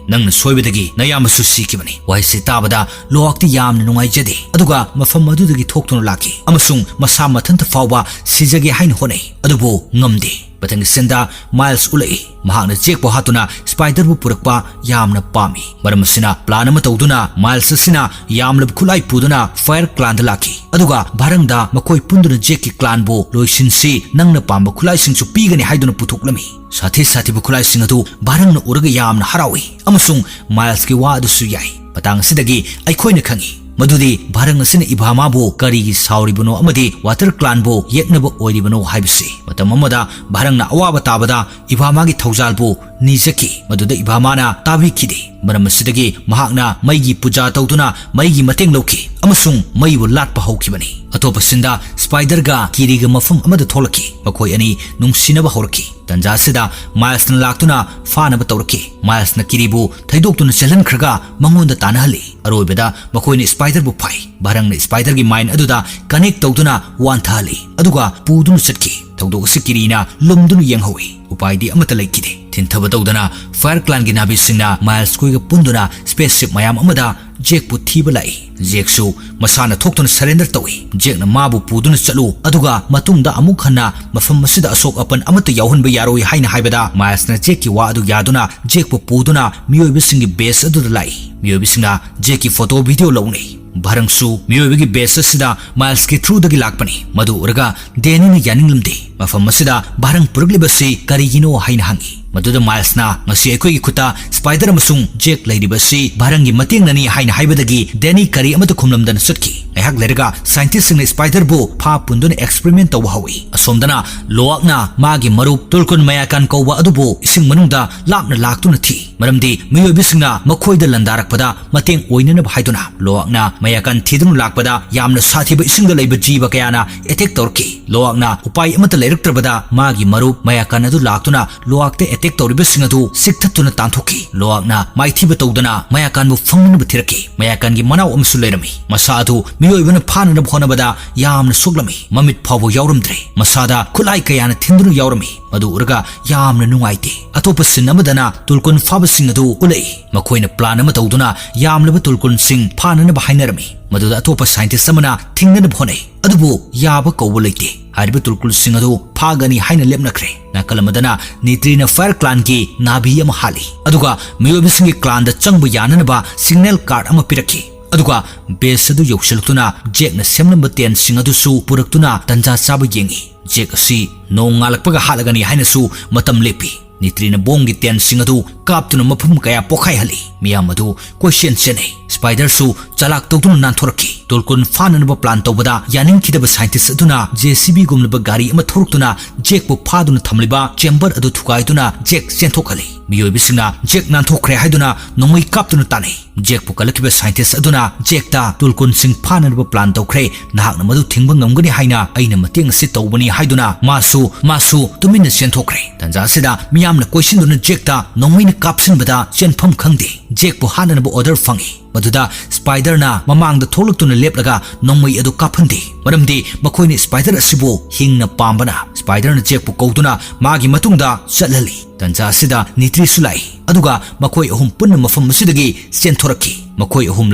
ꯅꯪꯅ ꯁꯣꯏꯕꯗꯒꯤ ꯅꯌꯥꯝꯕꯁꯨ ꯁꯤꯈꯤꯕꯅꯤ꯫" ꯋꯥꯍꯩꯁꯤ ꯇꯥꯕꯗ ꯂꯣꯋꯥꯛꯇꯤ ꯌꯥꯝꯅ ꯅꯨꯡꯉꯥꯏꯖꯗꯦ, ꯑꯗꯨꯒ ꯃꯐꯝ ꯑꯗꯨꯗꯒꯤ ꯊꯣꯛꯇꯨꯅ ꯂꯥꯛꯈꯤ ꯑꯃꯁꯨꯡ ꯃꯁꯥ ꯃꯊꯟꯇ ꯐꯥꯎꯕ ꯁꯤꯖꯒꯦ ꯍꯥꯏꯅ ꯍꯣꯠꯅꯩ, ꯑꯗꯨꯕꯨ ꯉꯝꯗꯦ꯫ ꯃꯊꯪꯒꯤ ꯁꯤꯟꯗ ꯃꯥꯏꯜꯁ ꯎꯠꯂꯛꯏ꯫ ꯃꯍꯥꯛꯅ ꯖꯦꯛꯄꯨ ꯍꯥꯠꯇꯨꯅ ꯁ꯭ꯄꯥꯏꯗꯔꯕꯨ ꯄꯨꯔꯛꯄ ꯌꯥꯝꯅ ꯄꯥꯝꯃꯤ꯫ ꯃꯔꯝ ꯑꯁꯤꯅ ꯄ꯭ꯂꯥꯟ ꯑꯃ ꯇꯧꯗꯨꯅ ꯃꯥꯏꯜꯁ ꯑꯁꯤꯅ ꯌꯥꯝꯂꯕ ꯈꯨꯠꯂꯥꯏ ꯄꯨꯗꯨꯅ ꯐꯥꯌꯔ ꯀ꯭ꯂꯥꯟꯗ ꯂꯥꯛꯈꯤ, ꯑꯗꯨꯒ ꯚꯥꯔꯪꯗ ꯃꯈꯣꯏ ꯄꯨꯟꯗꯨꯅ ꯖꯦꯛꯀꯤ ꯀ꯭ꯂꯥꯟꯕꯨ ꯂꯣꯏꯁꯤꯟꯁꯤ, ꯅꯪꯅ ꯄꯥꯝꯕ ꯈꯨꯠꯂꯥꯏꯁꯤꯡꯁꯨ ꯄꯤꯒꯅꯤ ꯍꯥꯏꯗꯨꯅ ꯄꯨꯊꯣꯛꯂꯝꯃꯤ꯫ ꯁꯥꯊꯤ ꯁꯥꯊꯤꯕ ꯈꯨꯠꯂꯥꯏꯁꯤꯡ ꯑꯗꯨ ꯚꯥꯔꯪꯅ ꯎꯔꯒ ꯌꯥꯝꯅ ꯍꯔꯥꯎꯏ, ꯑꯃꯁꯨꯡ ꯃꯥꯏꯜꯁꯀꯤ ꯋꯥ ꯑꯗꯨꯁꯨ ꯌꯥꯏ꯫ ꯃꯇꯥꯡ ꯑꯁꯤꯗꯒꯤ ꯑꯩꯈꯣꯏꯅ ꯈꯪꯏ ꯃꯗꯨꯗꯤ ꯚꯥꯔꯪ ꯑꯁꯤꯅ ꯏꯚꯥꯃꯥꯕꯨ ꯀꯔꯤꯒꯤ ꯁꯥꯎꯔꯤꯕꯅꯣ ꯑꯃꯗꯤ ꯋꯥꯇꯔ ꯀ꯭ꯂꯥꯟꯕꯨ ꯌꯦꯛꯅꯕ ꯑꯣꯏꯔꯤꯕꯅꯣ ꯍꯥꯏꯕꯁꯤ꯫ ꯃꯇꯝ ꯑꯃꯗ ꯚꯥꯔꯪꯅ ꯑꯋꯥꯕ ꯇꯥꯕꯗ ꯏꯚꯥꯃꯥꯒꯤ ꯊꯧꯖꯥꯜꯕꯨ ꯅꯤꯖꯈꯤ, ꯃꯗꯨꯗ ꯏꯚꯥꯃꯥꯅ ꯇꯥꯕꯤꯈꯤꯗꯦ꯫ ꯃꯔꯝ ꯑꯁꯤꯗꯒꯤ ꯃꯍꯥꯛꯅ ꯃꯩꯒꯤ ꯄꯨꯖꯥ ꯇꯧꯗꯨꯅ ꯃꯩꯒꯤ ꯃꯇꯦꯡ ꯂꯧꯈꯤ ꯑꯃꯁꯨꯡ ꯃꯩꯕꯨ ꯂꯥꯠꯄ ꯍꯧꯈꯤꯕꯅꯤ꯫ ꯑꯇꯣꯞꯄ ꯁꯤꯟꯗ ꯁ꯭ꯄꯥꯏꯗꯔꯒ ꯀꯤꯔꯤꯒ ꯃꯐꯝ ꯑꯃꯗ ꯊꯣꯛꯂꯛꯈꯤ꯫ ꯃꯈꯣꯏ ꯑꯅꯤ ꯅꯨꯡꯁꯤꯅꯕ ꯍꯧꯔꯛꯈꯤ꯫ ꯇꯟꯖꯥ ꯑꯁꯤꯗ ꯃꯥꯏꯜꯁꯅ ꯂꯥꯛꯇꯨꯅ ꯐꯥꯅꯕ ꯇꯧꯔꯛꯈꯤ꯫ ꯃꯥꯏꯜꯁꯅ ꯀꯤꯔꯤꯕꯨ ꯊꯩꯗꯣꯛꯇꯨꯅ ꯆꯦꯜꯍꯟꯈ꯭ꯔꯒ ꯃꯉꯣꯟꯗ ꯇꯥꯟꯅꯍꯜꯂꯤ꯫ ꯑꯔꯣꯏꯕꯗ ꯃꯈꯣꯏꯅ ꯁ꯭ꯄꯥꯏꯗꯔꯕꯨ ꯐꯥꯏ꯫ ꯚꯥꯔꯪꯅ ꯁ꯭ꯄꯥꯏꯗꯔꯒꯤ ꯃꯥꯏꯟ ꯑꯗꯨꯗ ꯀꯅꯦꯛ ꯇꯧꯗꯨꯅ ꯋꯥꯟꯊꯍꯜꯂꯤ, ꯑꯗꯨꯒ ꯄꯨꯗꯨꯅ ꯆꯠꯈꯤ꯫ ꯊꯧꯗꯣꯛ ꯑꯁꯤ ꯀꯤꯔꯤꯅ ꯂꯨꯝꯗꯨꯅ ꯌꯦꯡꯍꯧꯏ꯫ ꯎꯄꯥꯏꯗꯤ ꯑꯃꯠꯇ ꯂꯩꯈꯤꯗꯦ꯫ ꯊꯤꯟꯊꯕ ꯇꯧꯗꯅ ꯐꯥꯌꯔ ꯀ꯭ꯂꯥꯟꯒꯤ ꯅꯥꯕꯤꯁꯤꯡꯅ ꯃꯥꯏꯜꯁ ꯈꯣꯏꯒ ꯄꯨꯟꯗꯨꯅ ꯁ꯭ꯄꯦꯁ ꯁꯤꯞ ꯃꯌꯥꯝ ꯑꯃꯗ ꯖꯦꯛꯄꯨ ꯊꯤꯕ ꯂꯥꯛꯏ꯫ ꯖꯦꯛꯁꯨ ꯃꯁꯥꯅ ꯊꯣꯛꯇꯨꯅ ꯁꯔꯦꯟꯗꯔ ꯇꯧꯏ꯫ ꯖꯦꯛꯅ ꯃꯥꯕꯨ ꯄꯨꯗꯨꯅ ꯆꯠꯂꯨ, ꯑꯗꯨꯒ ꯃꯇꯨꯡꯗ ꯑꯃꯨꯛ ꯍꯟꯅ ꯃꯐꯝ ꯑꯁꯤꯗ ꯑꯁꯣꯛ ꯑꯄꯟ ꯑꯃꯠꯇ ꯌꯥꯎꯍꯟꯕ ꯌꯥꯔꯣꯏ ꯍꯥꯏꯅ ꯍꯥꯏꯕꯗ, ꯃꯥꯏꯜꯁꯅ ꯖꯦꯛꯀꯤ ꯋꯥ ꯑꯗꯨ ꯌꯥꯗꯨꯅ ꯖꯦꯛꯄꯨ ꯄꯨꯗꯨꯅ ꯃꯤꯑꯣꯏꯕꯁꯤꯡꯒꯤ ꯕꯦꯁ ꯑꯗꯨꯗ ꯂꯥꯛꯏ꯫ ꯃꯤꯑꯣꯏꯕꯁꯤꯡꯅ ꯖꯦꯛꯀꯤ ꯐꯣꯇꯣ ꯚꯤꯗꯤꯑꯣ ꯂꯧꯅꯩ꯫ ꯚꯥꯔꯪꯁꯨ ꯃꯤꯑꯣꯏꯕꯒꯤ ꯕꯦꯁ ꯑꯁꯤꯗ ꯃꯥꯏꯜꯁꯀꯤ ꯊ꯭ꯔꯨꯗꯒꯤ ꯂꯥꯛꯄꯅꯤ꯫ ꯃꯗꯨ ꯎꯔꯒ ꯗꯦꯅꯤꯅ ꯌꯥꯅꯤꯡꯂꯝꯗꯦ꯫ ꯃꯐꯝ ꯑꯁꯤꯗ ꯚꯥꯔꯪ ꯄꯨꯔꯛꯂꯤꯕꯁꯤ ꯀꯔꯤꯒꯤꯅꯣ ꯍꯥꯏꯅ ꯍꯪꯏ꯫ ꯃꯗꯨꯗ ꯃꯥꯏꯜꯁꯅ, "ꯉꯁꯤ ꯑꯩꯈꯣꯏꯒꯤ ꯈꯨꯠꯇ ꯁ꯭ꯄꯥꯏꯗꯔ ꯑꯃꯁꯨꯡ ꯖꯦꯛ ꯂꯩꯔꯤꯕ ꯑꯁꯤ ꯚꯥꯔꯪꯒꯤ ꯃꯇꯦꯡꯅꯅꯤ" ꯍꯥꯏꯅ ꯍꯥꯏꯕꯗꯒꯤ ꯗꯦꯅꯤ ꯀꯔꯤ ꯑꯃꯠꯇ ꯈꯨꯝꯂꯝꯗꯅ ꯆꯠꯈꯤ꯫ ꯉꯥꯏꯍꯥꯛ ꯂꯩꯔꯒ ꯁꯥꯏꯟꯇꯤꯁꯁꯤꯡꯅ ꯁ꯭ꯄꯥꯏꯗꯔꯕꯨ ꯐꯥ ꯄꯨꯟꯗꯨꯅ ꯑꯦꯛꯁꯄꯔꯤꯃꯦꯟ ꯇꯧꯕ ꯍꯧꯏ꯫ ꯑꯁꯣꯝꯗꯅ ꯂꯣꯑꯥꯛꯅ ꯃꯥꯒꯤ ꯃꯔꯨꯞ ꯇꯨꯜꯀꯨꯟ ꯃꯌꯥꯀꯥꯟ ꯀꯧꯕ ꯑꯗꯨꯕꯨ ꯏꯁꯤꯡ ꯃꯅꯨꯡꯗ ꯂꯥꯞꯅ ꯂꯥꯛꯇꯨꯅ ꯊꯤ, ꯃꯔꯝꯗꯤ ꯃꯤꯑꯣꯏꯕꯁꯤꯡꯅ ꯃꯈꯣꯏꯗ ꯂꯥꯟꯗꯥꯔꯛꯄꯗ ꯃꯇꯦꯡ ꯑꯣꯏꯅꯅꯕ ꯍꯥꯏꯗꯨꯅ꯫ ꯂꯣꯑꯥꯛꯅ ꯃꯌꯥꯀꯥꯟ ꯊꯤꯗꯨꯅ ꯂꯥꯛꯄꯗ ꯌꯥꯝꯅ ꯁꯥꯊꯤꯕ ꯏꯁꯤꯡꯗ ꯂꯩꯕ ꯖꯤꯕ ꯀꯌꯥꯅ ꯑꯦꯇꯦꯛ ꯇꯧꯔꯛꯈꯤ꯫ ꯂꯣꯑꯥꯛꯅ ꯎꯄꯥꯏ ꯑꯃꯠꯇ ꯂꯩꯔꯛꯇ꯭ꯔꯕꯗ ꯃꯥꯒꯤ ꯃꯔꯨꯞ ꯃꯌꯥꯀꯥꯟ ꯑꯗꯨ ꯂꯥꯛꯇꯨꯅ ꯂꯣꯑꯥꯛꯇ ꯑꯦꯇꯦꯛ ꯇꯧꯔꯤꯕꯁꯤꯡ ꯑꯗꯨ ꯆꯤꯛꯊꯠꯇꯨꯅ ꯇꯥꯟꯊꯣꯛꯈꯤ꯫ ꯂꯣꯑꯥꯛꯅ ꯃꯥꯏꯊꯤꯕ ꯇꯧꯗꯅ ꯃꯌꯥꯀꯥꯟꯕꯨ ꯐꯪꯅꯅꯕ ꯊꯤꯔꯛꯈꯤ꯫ ꯃꯌꯥꯀꯥꯟꯒꯤ ꯃꯅꯥꯎ ꯑꯃꯁꯨ ꯂꯩꯔꯝꯃꯤ꯫ ꯃꯁꯥ ꯑꯗꯨ ꯃꯤꯑꯣꯏꯕꯅ ꯐꯥꯅꯅꯕ ꯍꯣꯠꯅꯕꯗ ꯌꯥꯝꯅ ꯁꯣꯛꯂꯝꯃꯤ꯫ ꯃꯃꯤꯠ ꯐꯥꯎꯕ ꯌꯥꯎꯔꯝꯗ꯭ꯔꯦ꯫ ꯃꯁꯥꯗ ꯈꯨꯠꯂꯥꯏ ꯀꯌꯥꯅ ꯊꯤꯟꯗꯨꯅ ꯌꯥꯎꯔꯝꯃꯤ꯫ ꯃꯗꯨ ꯎꯔꯒ ꯌꯥꯝꯅ ꯅꯨꯡꯉꯥꯏꯇꯦ꯫ ꯑꯇꯣꯞꯄ ꯁꯤꯟ ꯑꯃꯗꯅ ꯇꯨꯜꯀꯨꯟ ꯐꯥꯕꯁꯤꯡ ꯑꯗꯨ ꯎꯠꯂꯛꯏ꯫ ꯃꯈꯣꯏꯅ ꯄ꯭ꯂꯥꯟ ꯑꯃ ꯇꯧꯗꯨꯅ ꯌꯥꯝꯂꯕ ꯇꯨꯜꯀꯨꯟꯁꯤꯡ ꯐꯥꯅꯅꯕ ꯍꯥꯏꯅꯔꯝꯃꯤ꯫ ꯃꯗꯨꯗ ꯑꯇꯣꯞꯄ ꯁꯥꯏꯟꯇꯤꯁ ꯑꯃꯅ ꯊꯤꯡꯅꯅꯕ ꯍꯣꯠꯅꯩ꯫ ꯑꯗꯨꯕꯨ ꯌꯥꯕ ꯀꯧꯕ ꯂꯩꯇꯦ꯫ ꯍꯥꯏꯔꯤꯕ ꯇꯨꯜꯀꯨꯟꯁꯤꯡ ꯑꯗꯨ ꯐꯥꯒꯅꯤ ꯍꯥꯏꯅ ꯂꯦꯞꯅꯈ꯭ꯔꯦ꯫ ꯅꯥꯀꯜ ꯑꯃꯗꯅ ꯅꯤꯇ꯭ꯔꯤꯅ ꯐꯥꯌꯔ ꯀ꯭ꯂꯥꯟꯒꯤ ꯅꯥꯕꯤ ꯑꯃ ꯍꯥꯠꯂꯤ꯫ ꯑꯗꯨꯒ ꯃꯤꯑꯣꯏꯕꯁꯤꯡꯒꯤ ꯀ꯭ꯂꯥꯟꯗ ꯆꯪꯕ ꯌꯥꯅꯅꯕ ꯁꯤꯒꯅꯦꯜ ꯀꯥꯔꯗ ꯑꯃ ꯄꯤꯔꯛꯈꯤ꯫ ꯑꯗꯨꯒ ꯕꯦꯁ ꯑꯗꯨ ꯌꯧꯁꯤꯜꯂꯛꯇꯨꯅ ꯖꯦꯛꯅ ꯁꯦꯝꯂꯝꯕ ꯇꯦꯟꯁꯤꯡ ꯑꯗꯨꯁꯨ ꯄꯨꯔꯛꯇꯨꯅ ꯇꯟꯖꯥ ꯆꯥꯕ ꯌꯦꯡꯏ꯫ ꯖꯦꯛ ꯑꯁꯤ ꯅꯣꯡ ꯉꯥꯜꯂꯛꯄꯒ ꯍꯥꯠꯂꯒꯅꯤ ꯍꯥꯏꯅꯁꯨ ꯃꯇꯝ ꯂꯦꯞꯄꯤ꯫ ꯅꯤꯇ꯭ꯔꯤꯅ ꯕꯣꯝꯒꯤ ꯇꯦꯟꯁꯤꯡ ꯑꯗꯨ ꯀꯥꯞꯇꯨꯅ ꯃꯐꯝ ꯀꯌꯥ ꯄꯣꯈꯥꯏꯍꯜꯂꯤ꯫ ꯃꯤꯌꯥꯝ ꯑꯗꯨ ꯀꯣꯏꯆꯦꯟ ꯆꯦꯟꯅꯩ꯫ ꯁ꯭ꯄꯥꯏꯗꯔꯁꯨ ꯆꯂꯥꯛ ꯇꯧꯗꯨꯅ ꯅꯥꯟꯊꯣꯔꯛꯈꯤ꯫ ꯇꯨꯜꯀꯨꯟ ꯐꯥꯅꯅꯕ ꯄ꯭ꯂꯥꯟ ꯇꯧꯕꯗ ꯌꯥꯅꯤꯡꯈꯤꯗꯕ ꯁꯥꯏꯟꯇꯤꯁ ꯑꯗꯨꯅ ꯖꯦ ꯁꯤ ꯕꯤꯒꯨꯝꯂꯕ ꯒꯥꯔꯤ ꯑꯃ ꯊꯧꯔꯛꯇꯨꯅ ꯖꯦꯛꯄꯨ ꯐꯥꯗꯨꯅ ꯊꯝꯂꯤꯕ ꯆꯦꯝꯕꯔ ꯑꯗꯨ ꯊꯨꯒꯥꯏꯗꯨꯅ ꯖꯦꯛ ꯆꯦꯟꯊꯣꯛꯍꯜꯂꯤ꯫ ꯃꯤꯑꯣꯏꯕꯁꯤꯡꯅ ꯖꯦꯛ ꯅꯥꯟꯊꯣꯛꯈ꯭ꯔꯦ ꯍꯥꯏꯗꯨꯅ ꯅꯣꯡꯃꯩ ꯀꯥꯞꯇꯨꯅ ꯇꯥꯟꯅꯩ꯫ ꯖꯦꯛꯄꯨ ꯀꯜꯂꯛꯈꯤꯕ ꯁꯥꯏꯟꯇꯤꯁ ꯑꯗꯨꯅ ꯖꯦꯛꯇ, "ꯇꯨꯜꯀꯨꯟꯁꯤꯡ ꯐꯥꯅꯅꯕ ꯄ꯭ꯂꯥꯟ ꯇꯧꯈ꯭ꯔꯦ, ꯅꯍꯥꯛꯅ ꯃꯗꯨ ꯊꯤꯡꯕ ꯉꯝꯒꯅꯤ ꯍꯥꯏꯅ ꯑꯩꯅ ꯃꯇꯦꯡ ꯑꯁꯤ ꯇꯧꯕꯅꯤ" ꯍꯥꯏꯗꯨꯅ ꯃꯥꯁꯨ, ꯃꯥꯁꯨ ꯇꯨꯃꯤꯟꯅ ꯆꯦꯟꯊꯣꯛꯈ꯭ꯔꯦ꯫ ꯇꯟꯖꯥ ꯑꯁꯤꯗ ꯃꯤꯌꯥꯝꯅ ꯀꯣꯏꯁꯤꯟꯗꯨꯅ ꯖꯦꯛꯇ ꯅꯣꯡꯃꯩꯅ ꯀꯥꯞꯁꯤꯟꯕꯗ ꯆꯦꯟꯐꯝ ꯈꯪꯗꯦ꯫ ꯖꯦꯛꯄꯨ ꯍꯥꯠꯅꯅꯕ ꯑꯣꯔꯗꯔ ꯐꯪꯏ꯫ ꯃꯗꯨꯗ ꯁ꯭ꯄꯥꯏꯗꯔꯅ ꯃꯃꯥꯡꯗ ꯊꯣꯛꯂꯛꯇꯨꯅ ꯂꯦꯞꯂꯒ ꯅꯣꯡꯃꯩ ꯑꯗꯨ ꯀꯥꯞꯍꯟꯗꯦ, ꯃꯔꯝꯗꯤ ꯃꯈꯣꯏꯅ ꯁ꯭ꯄꯥꯏꯗꯔ ꯑꯁꯤꯕꯨ ꯍꯤꯡꯅ ꯄꯥꯝꯕꯅ꯫ ꯁ꯭ꯄꯥꯏꯗꯔꯅ ꯖꯦꯛꯄꯨ ꯀꯧꯗꯨꯅ ꯃꯥꯒꯤ ꯃꯇꯨꯡꯗ ꯆꯠꯍꯜꯂꯤ꯫ ꯇꯟꯖꯥ ꯑꯁꯤꯗ ꯅꯤꯇ꯭ꯔꯤꯁꯨ ꯂꯥꯛꯏ, ꯑꯗꯨꯒ ꯃꯈꯣꯏ ꯑꯍꯨꯝ ꯄꯨꯟꯅ ꯃꯐꯝ ꯑꯁꯤꯗꯒꯤ ꯆꯦꯟꯊꯣꯔꯛꯈꯤ꯫ ꯃꯈꯣꯏ ꯑꯍꯨꯝ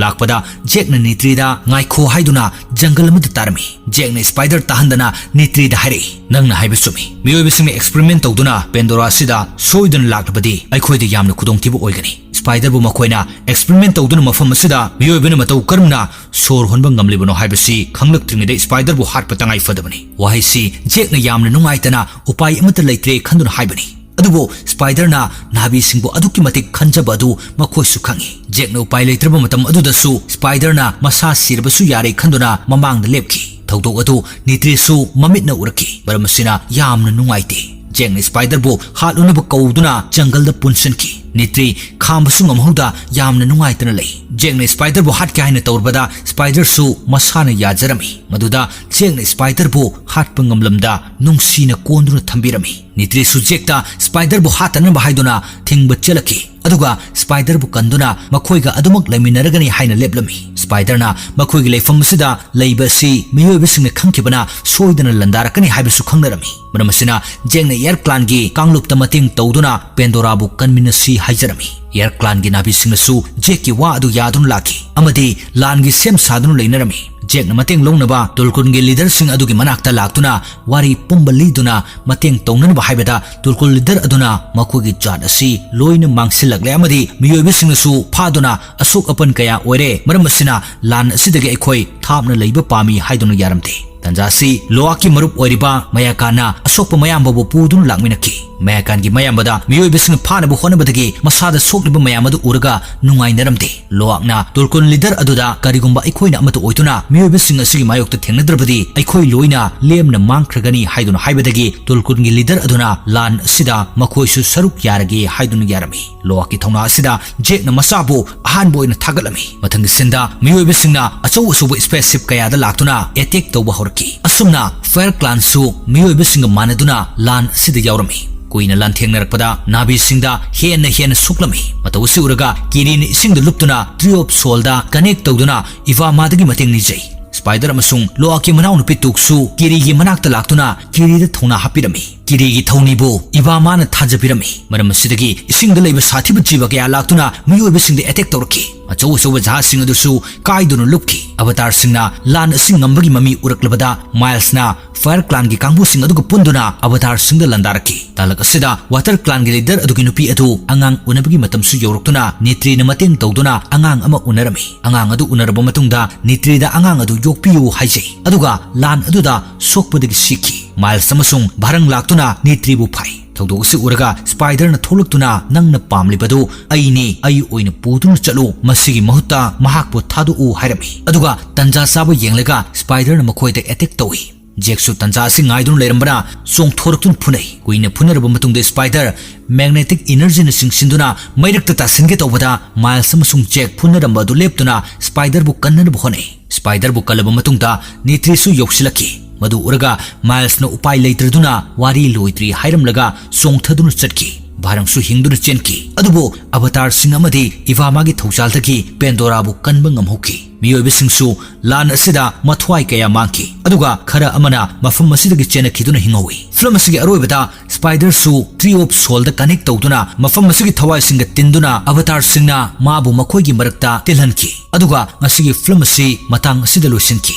ꯂꯥꯛꯄꯗ ꯖꯦꯛꯅ ꯅꯤꯇ꯭ꯔꯤꯗ ꯉꯥꯏꯈꯣ ꯍꯥꯏꯗꯨꯅ ꯖꯪꯒꯜ ꯑꯃꯗ ꯇꯥꯔꯝꯃꯤ꯫ ꯖꯦꯛꯅ ꯁ꯭ꯄꯥꯏꯗꯔ ꯇꯥꯍꯟꯗꯅ ꯅꯤꯇ꯭ꯔꯤꯗ ꯍꯥꯏꯔꯛꯏ, "ꯅꯪꯅ ꯍꯥꯏꯕ ꯆꯨꯝꯃꯤ꯫ ꯃꯤꯑꯣꯏꯕꯁꯤꯡꯅ ꯑꯦꯛꯁꯄꯔꯤꯃꯦꯟ ꯇꯧꯗꯨꯅ ꯄꯦꯟꯗꯣꯔꯥ ꯑꯁꯤꯗ ꯁꯣꯏꯗꯅ ꯂꯥꯛꯂꯕꯗꯤ ꯑꯩꯈꯣꯏꯗ ꯌꯥꯝꯅ ꯈꯨꯗꯣꯡꯊꯤꯕ ꯑꯣꯏꯒꯅꯤ꯫ ꯁ꯭ꯄꯥꯏꯗꯔꯕꯨ ꯃꯈꯣꯏꯅ ꯑꯦꯛꯁꯄꯔꯤꯃꯦꯟ ꯇꯧꯗꯨꯅ ꯃꯐꯝ ꯑꯁꯤꯗ ꯃꯤꯑꯣꯏꯕꯅ ꯃꯇꯧ ꯀꯔꯝꯅ ꯁꯣꯔ ꯍꯣꯟꯕ ꯉꯝꯂꯤꯕꯅꯣ ꯍꯥꯏꯕꯁꯤ ꯈꯪꯂꯛꯇ꯭ꯔꯤꯉꯩꯗ ꯁ꯭ꯄꯥꯏꯗꯔꯕꯨ ꯍꯥꯠꯄ ꯇꯉꯥꯏ ꯐꯗꯕꯅꯤ"꯫ ꯋꯥꯍꯩꯁꯤ ꯖꯦꯛꯅ ꯌꯥꯝꯅ ꯅꯨꯡꯉꯥꯏꯇꯅ ꯎꯄꯥꯏ ꯑꯃꯠꯇ ꯂꯩꯇ꯭ꯔꯦ ꯈꯟꯗꯨꯅ ꯍꯥꯏꯕꯅꯤ꯫ ꯑꯗꯨꯕꯨ ꯁ꯭ꯄꯥꯏꯗꯔꯅ ꯅꯥꯕꯤꯁꯤꯡꯕꯨ ꯑꯗꯨꯛꯀꯤ ꯃꯇꯤꯛ ꯈꯟꯖꯕ ꯑꯗꯨ ꯃꯈꯣꯏꯁꯨ ꯈꯪꯏ꯫ ꯖꯦꯛꯅ ꯎꯄꯥꯏ ꯂꯩꯇ꯭ꯔꯕ ꯃꯇꯝ ꯑꯗꯨꯗꯁꯨ ꯁ꯭ꯄꯥꯏꯗꯔꯅ ꯃꯁꯥ ꯁꯤꯔꯕꯁꯨ ꯌꯥꯔꯦ ꯈꯟꯗꯨꯅ ꯃꯃꯥꯡꯗ ꯂꯦꯞꯈꯤ꯫ ꯊꯧꯗꯣꯛ ꯑꯗꯨ ꯅꯤꯇ꯭ꯔꯤꯁꯨ ꯃꯃꯤꯠꯅ ꯎꯔꯛꯈꯤ꯫ ꯃꯔꯝ ꯑꯁꯤꯅ ꯌꯥꯝꯅ ꯅꯨꯡꯉꯥꯏꯇꯦ꯫ ꯖꯦꯛꯅ ꯁ꯭ꯄꯥꯏꯗꯔꯕꯨ ꯍꯥꯠꯂꯨꯅꯕ ꯀꯧꯗꯨꯅ ꯖꯪꯒꯜꯗ ꯄꯨꯟꯁꯤꯟꯈꯤ꯫ ꯅꯤꯇ꯭ꯔꯤ ꯈꯥꯝꯕꯁꯨ ꯉꯝꯍꯧꯗ ꯌꯥꯝꯅ ꯅꯨꯡꯉꯥꯏꯇꯅ ꯂꯩ꯫ ꯖꯦꯛꯅ ꯁ꯭ꯄꯥꯏꯗꯔꯕꯨ ꯍꯥꯠꯀꯦ ꯍꯥꯏꯅ ꯇꯧꯔꯕꯗ ꯁ꯭ꯄꯥꯏꯗꯔꯁꯨ ꯃꯁꯥꯅ ꯌꯥꯖꯔꯝꯃꯤ꯫ ꯃꯗꯨꯗ ꯖꯦꯛꯅ ꯁ꯭ꯄꯥꯏꯗꯔꯕꯨ ꯍꯥꯠꯄ ꯉꯝꯂꯝꯗ ꯅꯨꯡꯁꯤꯅ ꯀꯣꯟꯗꯨꯅ ꯊꯝꯕꯤꯔꯝꯃꯤ꯫ ꯅꯤꯇ꯭ꯔꯤꯁꯨ ꯖꯦꯛꯇ ꯁ꯭ꯄꯥꯏꯗꯔꯕꯨ ꯍꯥꯠꯇꯅꯕ ꯍꯥꯏꯗꯨꯅ ꯊꯤꯡꯕ ꯆꯦꯜꯂꯛꯈꯤ꯫ ꯑꯗꯨꯒ ꯁ꯭ꯄꯥꯏꯗꯔꯕꯨ ꯀꯟꯗꯨꯅ ꯃꯈꯣꯏꯒ ꯑꯗꯨꯃꯛ ꯂꯩꯃꯤꯟꯅꯔꯒꯅꯤ ꯍꯥꯏꯅ ꯂꯦꯞꯂꯝꯃꯤ꯫ ꯁ꯭ꯄꯥꯏꯗꯔꯅ ꯃꯈꯣꯏꯒꯤ ꯂꯩꯐꯝ ꯑꯁꯤꯗ ꯂꯩꯕ ꯑꯁꯤ ꯃꯤꯑꯣꯏꯕꯁꯤꯡꯅ ꯈꯪꯈꯤꯕꯅ ꯁꯣꯏꯗꯅ ꯂꯥꯟꯗꯥꯔꯛꯀꯅꯤ ꯍꯥꯏꯕꯁꯨ ꯈꯪꯅꯔꯝꯃꯤ꯫ ꯃꯔꯝ ꯑꯁꯤꯅ ꯖꯦꯛꯅ ꯑꯦꯌꯔ ꯀ꯭ꯂꯥꯟꯒꯤ ꯀꯥꯡꯂꯨꯞꯇ ꯃꯇꯦꯡ ꯇꯧꯗꯨꯅ ꯄꯦꯟꯗꯣꯔꯥꯕꯨ ꯀꯟꯃꯤꯟꯅꯁꯤ ꯍꯥꯏꯖꯔꯝꯃꯤ꯫ ꯑꯦꯌꯔ ꯀ꯭ꯂꯥꯟꯒꯤ ꯅꯥꯕꯤꯁꯤꯡꯅꯁꯨ ꯖꯦꯛꯀꯤ ꯋꯥ ꯑꯗꯨ ꯌꯥꯗꯨꯅ ꯂꯥꯛꯈꯤ ꯑꯃꯗꯤ ꯂꯥꯟꯒꯤ ꯁꯦꯝ ꯁꯥꯗꯨꯅ ꯂꯩꯅꯔꯝꯃꯤ꯫ ꯖꯦꯛꯅ ꯃꯇꯦꯡ ꯂꯧꯅꯕ ꯇꯨꯜꯀꯨꯟꯒꯤ ꯂꯤꯗꯔꯁꯤꯡ ꯑꯗꯨꯒꯤ ꯃꯅꯥꯛꯇ ꯂꯥꯛꯇꯨꯅ ꯋꯥꯔꯤ ꯄꯨꯝꯕ ꯂꯤꯗꯨꯅ ꯃꯇꯦꯡ ꯇꯧꯅꯅꯕ ꯍꯥꯏꯕꯗ ꯇꯨꯜꯀꯨꯟ ꯂꯤꯗꯔ ꯑꯗꯨꯅ ꯃꯈꯣꯏꯒꯤ ꯖꯥꯠ ꯑꯁꯤ ꯂꯣꯏꯅ ꯃꯥꯡꯁꯤꯜꯂꯛꯂꯦ ꯑꯃꯗꯤ ꯃꯤꯑꯣꯏꯕꯁꯤꯡꯅꯁꯨ ꯐꯥꯗꯨꯅ ꯑꯁꯣꯛ ꯑꯄꯟ ꯀꯌꯥ ꯑꯣꯏꯔꯦ꯫ ꯃꯔꯝ ꯑꯁꯤꯅ ꯂꯥꯟ ꯑꯁꯤꯗꯒꯤ ꯑꯩꯈꯣꯏ ꯊꯥꯞꯅ ꯂꯩꯕ ꯄꯥꯝꯃꯤ ꯍꯥꯏꯗꯨꯅ ꯌꯥꯔꯝꯗꯦ꯫ ꯇꯟꯖꯥ ꯑꯁꯤ ꯂꯣꯑꯥꯛꯀꯤ ꯃꯔꯨꯞ ꯑꯣꯏꯔꯤꯕ ꯃꯌꯥꯀꯥꯟꯅ ꯑꯁꯣꯛꯄ ꯃꯌꯥꯝꯕꯕꯨ ꯄꯨꯗꯨꯅ ꯂꯥꯛꯃꯤꯟꯅꯈꯤ꯫ ꯃꯌꯥꯀꯥꯟꯒꯤ ꯃꯌꯥꯝꯕꯗ ꯃꯤꯑꯣꯏꯕꯁꯤꯡꯅ ꯐꯥꯅꯕ ꯍꯣꯠꯅꯕꯗꯒꯤ ꯃꯁꯥꯗ ꯁꯣꯛꯂꯤꯕ ꯃꯌꯥꯝ ꯑꯗꯨ ꯎꯔꯒ ꯅꯨꯡꯉꯥꯏꯅꯔꯝꯗꯦ꯫ ꯂꯣꯑꯥꯛꯅ ꯇꯨꯜꯀꯨꯟ ꯂꯤꯗꯔ ꯑꯗꯨꯗ ꯀꯔꯤꯒꯨꯝꯕ ꯑꯩꯈꯣꯏꯅ ꯑꯃꯠꯇ ꯑꯣꯏꯗꯨꯅ ꯃꯤꯑꯣꯏꯕꯁꯤꯡ ꯑꯁꯤꯒꯤ ꯃꯥꯌꯣꯛꯇ ꯊꯦꯡꯅꯗ꯭ꯔꯕꯗꯤ ꯑꯩꯈꯣꯏ ꯂꯣꯏꯅ ꯂꯦꯝꯅ ꯃꯥꯡꯈ꯭ꯔꯒꯅꯤ ꯍꯥꯏꯗꯨꯅ ꯍꯥꯏꯕꯗꯒꯤ ꯇꯨꯜꯀꯨꯟꯒꯤ ꯂꯤꯗꯔ ꯑꯗꯨꯅ ꯂꯥꯟ ꯑꯁꯤꯗ ꯃꯈꯣꯏꯁꯨ ꯁꯔꯨꯛ ꯌꯥꯔꯒꯦ ꯍꯥꯏꯗꯨꯅ ꯌꯥꯔꯝꯃꯤ꯫ ꯂꯣꯑꯥꯛꯀꯤ ꯊꯧꯅꯥ ꯑꯁꯤꯗ ꯖꯦꯛꯅ ꯃꯁꯥꯕꯨ ꯑꯍꯥꯟꯕ ꯑꯣꯏꯅ ꯊꯥꯒꯠꯂꯝꯃꯤ꯫ ꯃꯊꯪꯒꯤ ꯁꯤꯟꯗ ꯃꯤꯑꯣꯏꯕꯁꯤꯡꯅ ꯑꯆꯧ ꯑꯆꯧꯕ ꯁ꯭ꯄꯦꯁ ꯁꯤꯞ ꯀꯌꯥꯗ ꯂꯥꯛꯇꯨꯅ ꯑꯦꯇꯦꯛ ꯇꯧꯕ ꯍꯧꯔꯛꯈꯤ꯫ ꯑꯁꯨꯝꯅ ꯐꯥꯌꯔ ꯀ꯭ꯂꯥꯟꯁꯨ ꯃꯤꯑꯣꯏꯕꯁꯤꯡꯒ ꯃꯥꯟꯅꯗꯨꯅ ꯂꯥꯟ ꯑꯁꯤꯗ ꯌꯥꯎꯔꯝꯃꯤ꯫ ꯀꯨꯏꯅ ꯂꯥꯟꯊꯦꯡꯅꯔꯛꯄꯗ ꯅꯥꯕꯤꯁꯤꯡꯗ ꯍꯦꯟꯅ ꯍꯦꯟꯅ ꯁꯣꯛꯂꯝꯃꯤ꯫ ꯃꯇꯧ ꯑꯁꯤ ꯎꯔꯒ ꯀꯤꯔꯤꯅ ꯏꯁꯤꯡꯗ ꯂꯨꯞꯇꯨꯅ ꯇ꯭ꯔꯤ ꯑꯣꯐ ꯁꯣꯜꯗ ꯀꯅꯦꯛ ꯇꯧꯗꯨꯅ ꯏꯚꯥꯃꯥꯗꯒꯤ ꯃꯇꯦꯡ ꯅꯤꯖꯩ꯫ ꯁ꯭ꯄꯥꯏꯗꯔ ꯑꯃꯁꯨꯡ ꯂꯣꯑꯥꯛꯀꯤ ꯃꯅꯥꯎꯅꯨꯄꯤ ꯇꯨꯛꯁꯨ ꯀꯤꯔꯤꯒꯤ ꯃꯅꯥꯛꯇ ꯂꯥꯛꯇꯨꯅ ꯀꯤꯔꯤꯗ ꯊꯧꯅꯥ ꯍꯥꯞꯄꯤꯔꯝꯃꯤ꯫ ꯀꯤꯔꯤꯒꯤ ꯊꯧꯅꯤꯕꯨ ꯏꯚꯥꯃꯥꯅ ꯊꯥꯖꯕꯤꯔꯝꯃꯤ꯫ ꯃꯔꯝ ꯑꯁꯤꯗꯒꯤ ꯏꯁꯤꯡꯗ ꯂꯩꯕ ꯁꯥꯊꯤꯕ ꯖꯤꯕ ꯀꯌꯥ ꯂꯥꯛꯇꯨꯅ ꯃꯤꯑꯣꯏꯕꯁꯤꯡꯗ ꯑꯦꯇꯦꯛ ꯇꯧꯔꯛꯈꯤ꯫ ꯑꯆꯧ ꯑꯆꯧꯕ ꯖꯍꯥꯖꯁꯤꯡ ꯑꯗꯨꯁꯨ ꯀꯥꯏꯗꯨꯅ ꯂꯨꯞꯈꯤ꯫ ꯑꯕꯇꯥꯔꯁꯤꯡꯅ ꯂꯥꯟ ꯑꯁꯤ ꯉꯝꯕꯒꯤ ꯃꯃꯤ ꯎꯔꯛꯂꯕꯗ ꯃꯥꯏꯜꯁꯅ ꯐꯥꯌꯔ ꯀ꯭ꯂꯥꯟꯒꯤ ꯀꯥꯡꯕꯨꯁꯤꯡ ꯑꯗꯨꯒ ꯄꯨꯟꯗꯨꯅ ꯑꯕꯇꯥꯔꯁꯤꯡꯗ ꯂꯥꯟꯗꯥꯔꯛꯈꯤ꯫ ꯇꯥꯂꯛ ꯑꯁꯤꯗ ꯋꯥꯇꯔ ꯀ꯭ꯂꯥꯟꯒꯤ ꯂꯤꯗꯔ ꯑꯗꯨꯒꯤ ꯅꯨꯄꯤ ꯑꯗꯨ ꯑꯉꯥꯡ ꯎꯅꯕꯒꯤ ꯃꯇꯝꯁꯨ ꯌꯧꯔꯛꯇꯨꯅ ꯅꯤꯇ꯭ꯔꯤꯅ ꯃꯇꯦꯡ ꯇꯧꯗꯨꯅ ꯑꯉꯥꯡ ꯑꯃ ꯎꯅꯔꯝꯃꯤ꯫ ꯑꯉꯥꯡ ꯑꯗꯨ ꯎꯅꯔꯕ ꯃꯇꯨꯡꯗ ꯅꯤꯇ꯭ꯔꯤꯗ ꯑꯉꯥꯡ ꯑꯗꯨ ꯌꯣꯛꯄꯤꯌꯨ ꯍꯥꯏꯖꯩ꯫ ꯑꯗꯨꯒ ꯂꯥꯟ ꯑꯗꯨꯗ ꯁꯣꯛꯄꯗꯒꯤ ꯁꯤꯈꯤ꯫ ꯃꯥꯏꯜꯁ ꯑꯃꯁꯨꯡ ꯚꯥꯔꯪ ꯂꯥꯛꯇꯨꯅ ꯅꯤꯇ꯭ꯔꯤꯕꯨ ꯐꯥꯏ꯫ ꯊꯧꯗꯣꯛ ꯑꯁꯤ ꯎꯔꯒ ꯁ꯭ꯄꯥꯏꯗꯔꯅ ꯊꯣꯛꯂꯛꯇꯨꯅ, "ꯅꯪꯅ ꯄꯥꯝꯂꯤꯕꯗꯨ ꯑꯩꯅꯤ, ꯑꯩ ꯑꯣꯏꯅ ꯄꯨꯗꯨꯅ ꯆꯠꯂꯨ, ꯃꯁꯤꯒꯤ ꯃꯍꯨꯠꯇ ꯃꯍꯥꯛꯄꯨ ꯊꯥꯗꯣꯛꯎ" ꯍꯥꯏꯔꯝꯃꯤ꯫ ꯑꯗꯨꯒ ꯇꯟꯖꯥ ꯆꯥꯕ ꯌꯦꯡꯂꯒ ꯁ꯭ꯄꯥꯏꯗꯔꯅ ꯃꯈꯣꯏꯗ ꯑꯦꯇꯦꯛ ꯇꯧꯏ꯫ ꯖꯦꯛꯁꯨ ꯇꯟꯖꯥ ꯑꯁꯤ ꯉꯥꯏꯗꯨꯅ ꯂꯩꯔꯝꯕꯅ ꯆꯣꯡꯊꯣꯔꯛꯇꯨꯅ ꯐꯨꯅꯩ꯫ ꯀꯨꯏꯅ ꯐꯨꯅꯔꯕ ꯃꯇꯨꯡꯗ ꯁ꯭ꯄꯥꯏꯗꯔ magnetic energyꯅ ꯆꯤꯡꯁꯤꯟꯗꯨꯅ ꯃꯩꯔꯛꯇ ꯇꯥꯁꯤꯟꯒꯦ ꯇꯧꯕꯗ ꯃꯥꯏꯜꯁ ꯑꯃꯁꯨꯡ ꯖꯦꯛ ꯐꯨꯅꯔꯝꯕ ꯑꯗꯨ ꯂꯦꯞꯇꯨꯅ ꯁ꯭ꯄꯥꯏꯗꯔꯕꯨ ꯀꯟꯅꯅꯕ ꯍꯣꯠꯅꯩ꯫ ꯁ꯭ꯄꯥꯏꯗꯔꯕꯨ ꯀꯜꯂꯕ ꯃꯇꯨꯡꯗ ꯅꯤꯇ꯭ꯔꯤꯁꯨ ꯌꯧꯁꯤꯜꯂꯛꯈꯤ꯫ ꯃꯗꯨ ꯎꯔꯒ ꯃꯥꯏꯜꯁꯅ ꯎꯄꯥꯏ ꯂꯩꯇ꯭ꯔꯗꯨꯅ ꯋꯥꯔꯤ ꯂꯣꯏꯗ꯭ꯔꯤ ꯍꯥꯏꯔꯝꯂꯒ ꯆꯣꯡꯊꯗꯨꯅ ꯆꯠꯈꯤ꯫ ꯚꯥꯔꯪꯁꯨ ꯍꯤꯡꯗꯨꯅ ꯆꯦꯟꯈꯤ꯫ ꯑꯗꯨꯕꯨ ꯑꯕꯇꯥꯔꯁꯤꯡ ꯑꯃꯗꯤ ꯏꯚꯥꯃꯥꯒꯤ ꯊꯧꯖꯥꯜꯗꯒꯤ ꯄꯦꯟꯗꯣꯔꯥꯕꯨ ꯀꯟꯕ ꯉꯝꯍꯧꯈꯤ꯫ ꯃꯤꯑꯣꯏꯕꯁꯤꯡꯁꯨ ꯂꯥꯟ ꯑꯁꯤꯗ ꯃꯊ꯭ꯋꯥꯏ ꯀꯌꯥ ꯃꯥꯡꯈꯤ, ꯑꯗꯨꯒ ꯈꯔ ꯑꯃꯅ ꯃꯐꯝ ꯑꯁꯤꯗꯒꯤ ꯆꯦꯟꯅꯈꯤꯗꯨꯅ ꯍꯤꯡꯍꯧꯏ꯫ ꯐꯤꯂꯝ ꯑꯁꯤꯒꯤ ꯑꯔꯣꯏꯕꯗ ꯁ꯭ꯄꯥꯏꯗꯔꯁꯨ Tree of Soulꯗ connect ꯇꯧꯗꯨꯅ ꯃꯐꯝ ꯑꯁꯤꯒꯤ ꯊꯋꯥꯏꯁꯤꯡꯒ ꯇꯤꯟꯗꯨꯅ ꯑꯕꯇꯥꯔꯁꯤꯡꯅ ꯃꯥꯕꯨ ꯃꯈꯣꯏꯒꯤ ꯃꯔꯛꯇ ꯇꯤꯜꯍꯟꯈꯤ꯫ ꯑꯗꯨꯒ ꯉꯁꯤꯒꯤ ꯐꯤꯂꯝ ꯑꯁꯤ ꯃꯇꯥꯡ ꯑꯁꯤꯗ ꯂꯣꯏꯁꯤꯟꯈꯤ꯫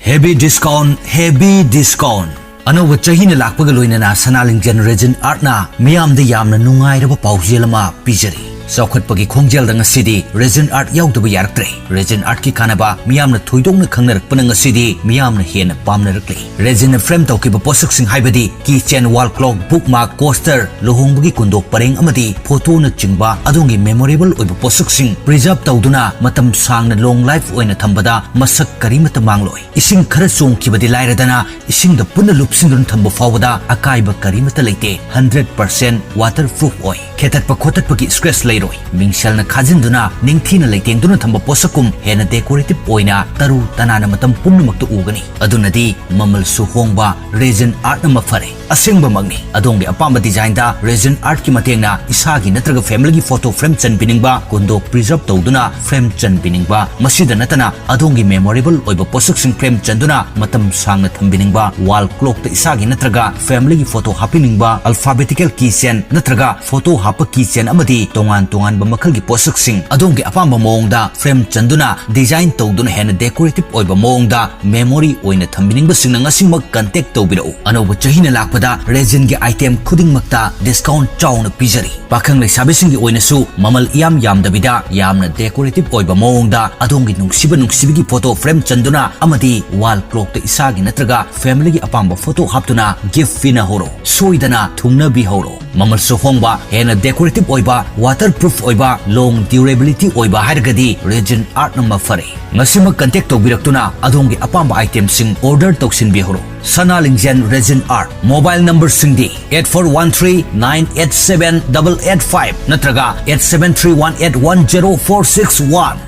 Heavy discount, heavy discount꯫ ꯑꯅꯧꯕ ꯆꯍꯤꯅ ꯂꯥꯛꯄꯒ ꯂꯣꯏꯅꯅ ꯁꯅꯥ ꯂꯤꯡꯖꯦꯜ Resin Artꯅ ꯃꯤꯌꯥꯝꯗ ꯌꯥꯝꯅ ꯅꯨꯡꯉꯥꯏꯔꯕ ꯄꯥꯎꯖꯦꯜ ꯑꯃ ꯄꯤꯖꯔꯤ꯫ ꯆꯥꯎꯈꯠꯄꯒꯤ ꯈꯣꯡꯖꯦꯜꯗ ꯉꯁꯤꯗꯤ Resin Art ꯌꯥꯎꯗꯕ ꯌꯥꯔꯛꯇ꯭ꯔꯦ꯫ Resin Artꯀꯤ ꯀꯥꯟꯅꯕ ꯃꯤꯌꯥꯝꯅ ꯊꯣꯏꯗꯣꯛꯅ ꯈꯪꯅꯔꯛꯄꯅ ꯉꯁꯤꯗꯤ ꯃꯤꯌꯥꯝꯅ ꯍꯦꯟꯅ ꯄꯥꯝꯅꯔꯛꯂꯦ꯫ Resinꯅ frame ꯇꯧꯈꯤꯕ ꯄꯣꯠꯁꯛꯁꯤꯡ ꯍꯥꯏꯕꯗꯤ keychain, wall clock, bookmark, coaster, ꯂꯨꯍꯣꯡꯕꯒꯤ ꯀꯨꯟꯗꯣꯛ ꯄꯔꯦꯡ ꯑꯃꯗꯤ photoꯅꯆꯤꯡꯕ ꯑꯗꯣꯝꯒꯤ memorable ꯑꯣꯏꯕ ꯄꯣꯠꯁꯛꯁꯤꯡ preserve ꯇꯧꯗꯨꯅ ꯃꯇꯝ ꯁꯥꯡꯅ long life ꯑꯣꯏꯅ ꯊꯝꯕꯗ ꯃꯁꯛ ꯀꯔꯤꯃꯠꯇ ꯃꯥꯡꯂꯣꯏ꯫ ꯏꯁꯤꯡ ꯈꯔ ꯆꯣꯡꯈꯤꯕꯗꯤ ꯂꯥꯏꯔꯗꯅ, ꯏꯁꯤꯡꯗ ꯄꯨꯟꯅ ꯂꯨꯞꯁꯤꯟꯗꯨꯅ ꯊꯝꯕ ꯐꯥꯎꯕꯗ ꯑꯀꯥꯏꯕ ꯀꯔꯤꯃꯠꯇ ꯂꯩꯇꯦ꯫ Hundred percent waterproof ꯑꯣꯏ꯫ ꯈꯦꯠꯇꯠꯄ ꯈꯣꯠꯇꯠꯄꯒꯤ scratch ꯂꯩꯔꯣꯏ꯫ ꯃꯤꯡꯁꯦꯜꯅ ꯈꯥꯖꯤꯟꯗꯨꯅ ꯅꯤꯡꯊꯤꯅ ꯂꯩꯇꯦꯡꯗꯨꯅ ꯊꯝꯕ ꯄꯣꯠꯁꯛꯀꯨꯝ ꯍꯦꯟꯅ decorative ꯑꯣꯏꯅ ꯇꯔꯨ ꯇꯅꯥꯟꯅ ꯃꯇꯝ ꯄꯨꯝꯅꯃꯛꯇ ꯎꯒꯅꯤ꯫ ꯑꯗꯨꯅꯗꯤ ꯃꯃꯜꯁꯨ ꯍꯣꯡꯕ Resin Artꯅ ꯃꯐꯔꯦ꯫ ꯑꯁꯦꯡꯕꯃꯛꯅꯤ, ꯑꯗꯣꯝꯒꯤ ꯑꯄꯥꯝꯕ designꯗ Resin Artꯀꯤ ꯃꯇꯦꯡꯅ ꯏꯁꯥꯒꯤ ꯅꯠꯇ꯭ꯔꯒ familyꯒꯤ photo frame ꯆꯟꯕꯤꯅꯤꯡꯕ, ꯀꯨꯟꯗꯣꯛ preserve ꯇꯧꯗꯨꯅ frame ꯆꯟꯕꯤꯅꯤꯡꯕ, ꯃꯁꯤꯗ ꯅꯠꯇꯅ ꯑꯗꯣꯝꯒꯤ memorable ꯑꯣꯏꯕ ꯄꯣꯠꯁꯛꯁꯤꯡ frame ꯆꯟꯗꯨꯅ ꯃꯇꯝ ꯁꯥꯡꯅ ꯊꯝꯕꯤꯅꯤꯡꯕ, wall clockꯇ ꯏꯁꯥꯒꯤ ꯅꯠꯇ꯭ꯔꯒ familyꯒꯤ photo ꯍꯥꯞꯄꯤꯅꯤꯡꯕ, alphabetical keychain ꯅꯠꯇ꯭ꯔꯒ photo ꯍꯥꯞꯄ keychain ꯑꯃꯗꯤ ꯇꯣꯉꯥꯟ ꯇꯣꯉꯥꯟꯕ ꯃꯈꯜꯒꯤ ꯄꯣꯠꯁꯛꯁꯤꯡ ꯑꯗꯣꯝꯒꯤ ꯑꯄꯥꯝꯕ ꯃꯑꯣꯡꯗ frame ꯆꯟꯗꯨꯅ design ꯇꯧꯗꯨꯅ ꯍꯦꯟꯅ decorative ꯑꯣꯏꯕ ꯃꯑꯣꯡꯗ memory ꯑꯣꯏꯅ ꯊꯝꯕꯤꯅꯤꯡꯕꯁꯤꯡꯅ ꯉꯁꯤꯃꯛ contact ꯇꯧꯕꯤꯔꯛꯎ꯫ ꯑꯅꯧꯕ ꯆꯍꯤꯅ ꯂꯥꯛꯄꯗ resinꯒꯤ item ꯈꯨꯗꯤꯡꯃꯛꯇ discount ꯆꯥꯎꯅ ꯄꯤꯖꯔꯤ꯫ ꯄꯥꯈꯪ ꯂꯩꯁꯥꯕꯤꯁꯤꯡꯒꯤ ꯑꯣꯏꯅꯁꯨ ꯃꯃꯜ ꯏꯌꯥꯝ ꯌꯥꯝꯗꯕꯤꯗ ꯌꯥꯝꯅ decorative ꯑꯣꯏꯕ ꯃꯑꯣꯡꯗ ꯑꯗꯣꯝꯒꯤ ꯅꯨꯡꯁꯤꯕ ꯅꯨꯡꯁꯤꯕꯒꯤ photo frame ꯆꯟꯗꯨꯅ ꯑꯃꯗꯤ wall clockꯇ ꯏꯁꯥꯒꯤ ꯅꯠꯇ꯭ꯔꯒ familyꯒꯤ ꯑꯄꯥꯝꯕ photo ꯍꯥꯞꯇꯨꯅ gift ꯄꯤꯅꯍꯧꯔꯣ꯫ ꯁꯣꯏꯗꯅ ꯊꯨꯡꯅꯕꯤꯍꯧꯔꯣ꯫ ꯃꯃꯜꯁꯨ ꯍꯣꯡꯕ, ꯍꯦꯟꯅ decorative ꯑꯣꯏꯕ, waterproof ꯑꯣꯏꯕ, long durability ꯑꯣꯏꯕ ꯍꯥꯏꯔꯒꯗꯤ Resin Artꯅ ꯃꯐꯔꯦ꯫ ꯉꯁꯤꯃꯛ contact ꯇꯧꯕꯤꯔꯛꯇꯨꯅ ꯑꯗꯣꯝꯒꯤ ꯑꯄꯥꯝꯕ itemꯁꯤꯡ order ꯇꯧꯁꯤꯟꯕꯤꯍꯧꯔꯣ꯫ ꯁꯅꯥ ꯂꯤꯡꯖꯦꯜ Resin Art꯫ Mobile numberꯁꯤꯡꯗꯤ eight four one three nine eight seven double eight five ꯅꯠꯇ꯭ꯔꯒ eight seven three one eight one zero four six one꯫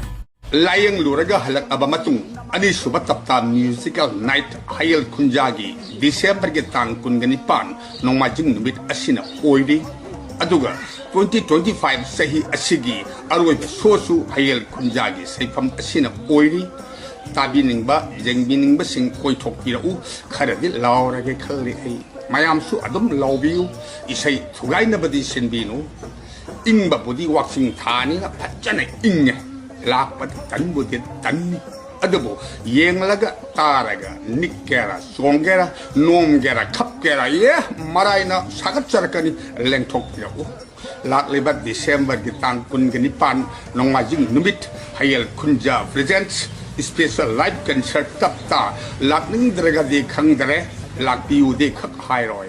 ꯂꯥꯏꯌꯦꯡꯂꯨꯔꯒ ꯍꯜꯂꯛꯂꯕ ꯃꯇꯨꯡ, ꯑꯅꯤꯁꯨꯕ ꯇꯞꯇꯥ musical night ꯍꯌꯦꯜ ꯈꯨꯟꯖꯥꯒꯤ Decemberꯒꯤ ꯇꯥꯡ ꯀꯨꯟꯒ ꯅꯤꯄꯥꯟ ꯅꯣꯡꯃꯥꯏꯖꯤꯡ ꯅꯨꯃꯤꯠ ꯑꯁꯤꯅ ꯑꯣꯏꯔꯤ꯫ ꯑꯗꯨꯒ twenty twenty-five ꯆꯍꯤ ꯑꯁꯤꯒꯤ ꯑꯔꯣꯏꯕ showꯁꯨ ꯍꯌꯦꯜ ꯈꯨꯟꯖꯥꯒꯤ ꯁꯩꯐꯝ ꯑꯁꯤꯅ ꯑꯣꯏꯔꯤ꯫ ꯇꯥꯕꯤꯅꯤꯡꯕ, ꯌꯦꯡꯕꯤꯅꯤꯡꯕꯁꯤꯡ ꯀꯣꯏꯊꯣꯛꯄꯤꯔꯛꯎ꯫ ꯈꯔꯗꯤ ꯂꯥꯎꯔꯒꯦ ꯈꯜꯂꯤ ꯑꯩ꯫ ꯃꯌꯥꯝꯁꯨ ꯑꯗꯨꯝ ꯂꯥꯎꯕꯤꯌꯨ꯫ ꯏꯁꯩ ꯊꯨꯒꯥꯏꯅꯕꯗꯤ ꯁꯤꯟꯕꯤꯅꯨ꯫ ꯏꯪꯕꯕꯨꯗꯤ ꯋꯥꯛꯆꯤꯡ ꯊꯥꯅꯤꯅ ꯐꯖꯅ ꯏꯪꯉꯦ꯫ ꯂꯥꯛꯄꯗꯤ ꯇꯟꯕꯨꯗꯤ ꯇꯟꯅꯤ꯫ ꯑꯗꯨꯕꯨ ꯌꯦꯡꯂꯒ ꯇꯥꯔꯒ ꯅꯤꯛꯀꯦꯔꯥ, ꯆꯣꯡꯒꯦꯔꯥ, ꯅꯣꯝꯒꯦꯔꯥ, ꯈꯞꯀꯦꯔꯥ, ꯑꯦ, ꯃꯔꯥꯏꯅ ꯁꯥꯒꯠꯆꯔꯛꯀꯅꯤ꯫ ꯂꯦꯡꯊꯣꯛꯄꯤꯔꯛꯎ꯫ ꯂꯥꯛꯂꯤꯕ Decemberꯒꯤ ꯇꯥꯡ ꯀꯨꯟꯒ ꯅꯤꯄꯥꯟ ꯅꯣꯡꯃꯥꯏꯖꯤꯡ ꯅꯨꯃꯤꯠ ꯍꯌꯦꯜ ꯈꯨꯟꯖꯥ presents special live concert ꯇꯞꯇꯥ꯫ ꯂꯥꯛꯅꯤꯡꯗ꯭ꯔꯒꯗꯤ ꯈꯪꯗꯔꯦ, ꯂꯥꯛꯄꯤꯌꯨꯗꯤ ꯈꯛ ꯍꯥꯏꯔꯣꯏ꯫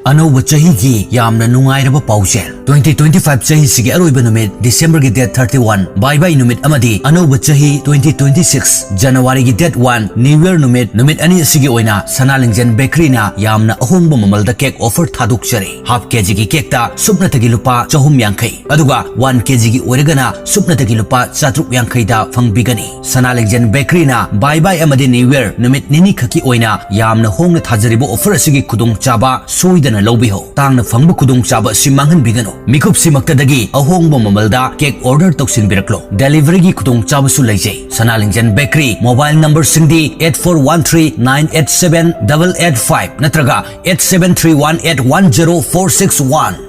ꯑꯅꯧꯕ ꯆꯍꯤꯒꯤ ꯌꯥꯝꯅ ꯅꯨꯡꯉꯥꯏꯔꯕ ꯄꯥꯎꯖꯦꯜ꯫ Twenty twenty-five ꯆꯍꯤꯁꯤꯒꯤ ꯑꯔꯣꯏꯕ ꯅꯨꯃꯤꯠ Decemberꯒꯤ date thirty-one, ꯕꯥꯏ ꯕꯥꯏ ꯅꯨꯃꯤꯠ ꯑꯃꯗꯤ ꯑꯅꯧꯕ ꯆꯍꯤ twenty twenty-six Januaryꯒꯤ date one, New Year ꯅꯨꯃꯤꯠ, ꯅꯨꯃꯤꯠ ꯑꯅꯤ ꯑꯁꯤꯒꯤ ꯑꯣꯏꯅ ꯁꯅꯥ ꯂꯤꯡꯖꯦꯜ bakeryꯅ ꯌꯥꯝꯅ ꯑꯍꯣꯡꯕ ꯃꯃꯜꯗ cake offer ꯊꯥꯗꯣꯛꯆꯔꯤ꯫ Half kgꯒꯤ cakeꯇ ꯁꯨꯞꯅꯇꯒꯤ ꯂꯨꯄꯥ ꯆꯍꯨꯝ ꯌꯥꯡꯈꯩ, ꯑꯗꯨꯒ one kgꯒꯤ ꯑꯣꯏꯔꯒꯅ ꯁꯨꯞꯅꯇꯒꯤ ꯂꯨꯄꯥ ꯆꯥꯇ꯭ꯔꯨꯛ ꯌꯥꯡꯈꯩꯗ ꯐꯪꯕꯤꯒꯅꯤ꯫ ꯁꯅꯥ ꯂꯤꯡꯖꯦꯜ bakeryꯅ ꯕꯥꯏ ꯕꯥꯏ ꯑꯃꯗꯤ New Year ꯅꯨꯃꯤꯠ ꯅꯤꯅꯤ ꯈꯛꯀꯤ ꯑꯣꯏꯅ ꯌꯥꯝꯅ ꯍꯣꯡꯅ ꯊꯥꯖꯔꯤꯕ offer ꯑꯁꯤꯒꯤ ꯈꯨꯗꯣꯡꯆꯥꯕ ꯁꯣꯏꯗꯅ ꯂꯧꯕꯤꯍꯧ꯫ ꯇꯥꯡꯅ ꯐꯪꯕ ꯈꯨꯗꯣꯡꯆꯥꯕ ꯑꯁꯤ ꯃꯥꯡꯍꯟꯕꯤꯒꯅꯨ꯫ ꯃꯤꯀꯨꯞꯁꯤꯃꯛꯇꯗꯒꯤ ꯑꯍꯣꯡꯕ ꯃꯃꯜꯗ cake order ꯇꯧꯁꯤꯟꯕꯤꯔꯛꯂꯣ꯫ Deliveryꯒꯤ ꯈꯨꯗꯣꯡꯆꯥꯕꯁꯨ ꯂꯩꯖꯩ꯫ ꯁꯅꯥ ꯂꯤꯡꯖꯦꯜ bakery, mobile numberꯁꯤꯡꯗꯤ eight four one three nine eight seven double eight five ꯅꯠꯇ꯭ꯔꯒ eight seven three one eight one zero four six one꯫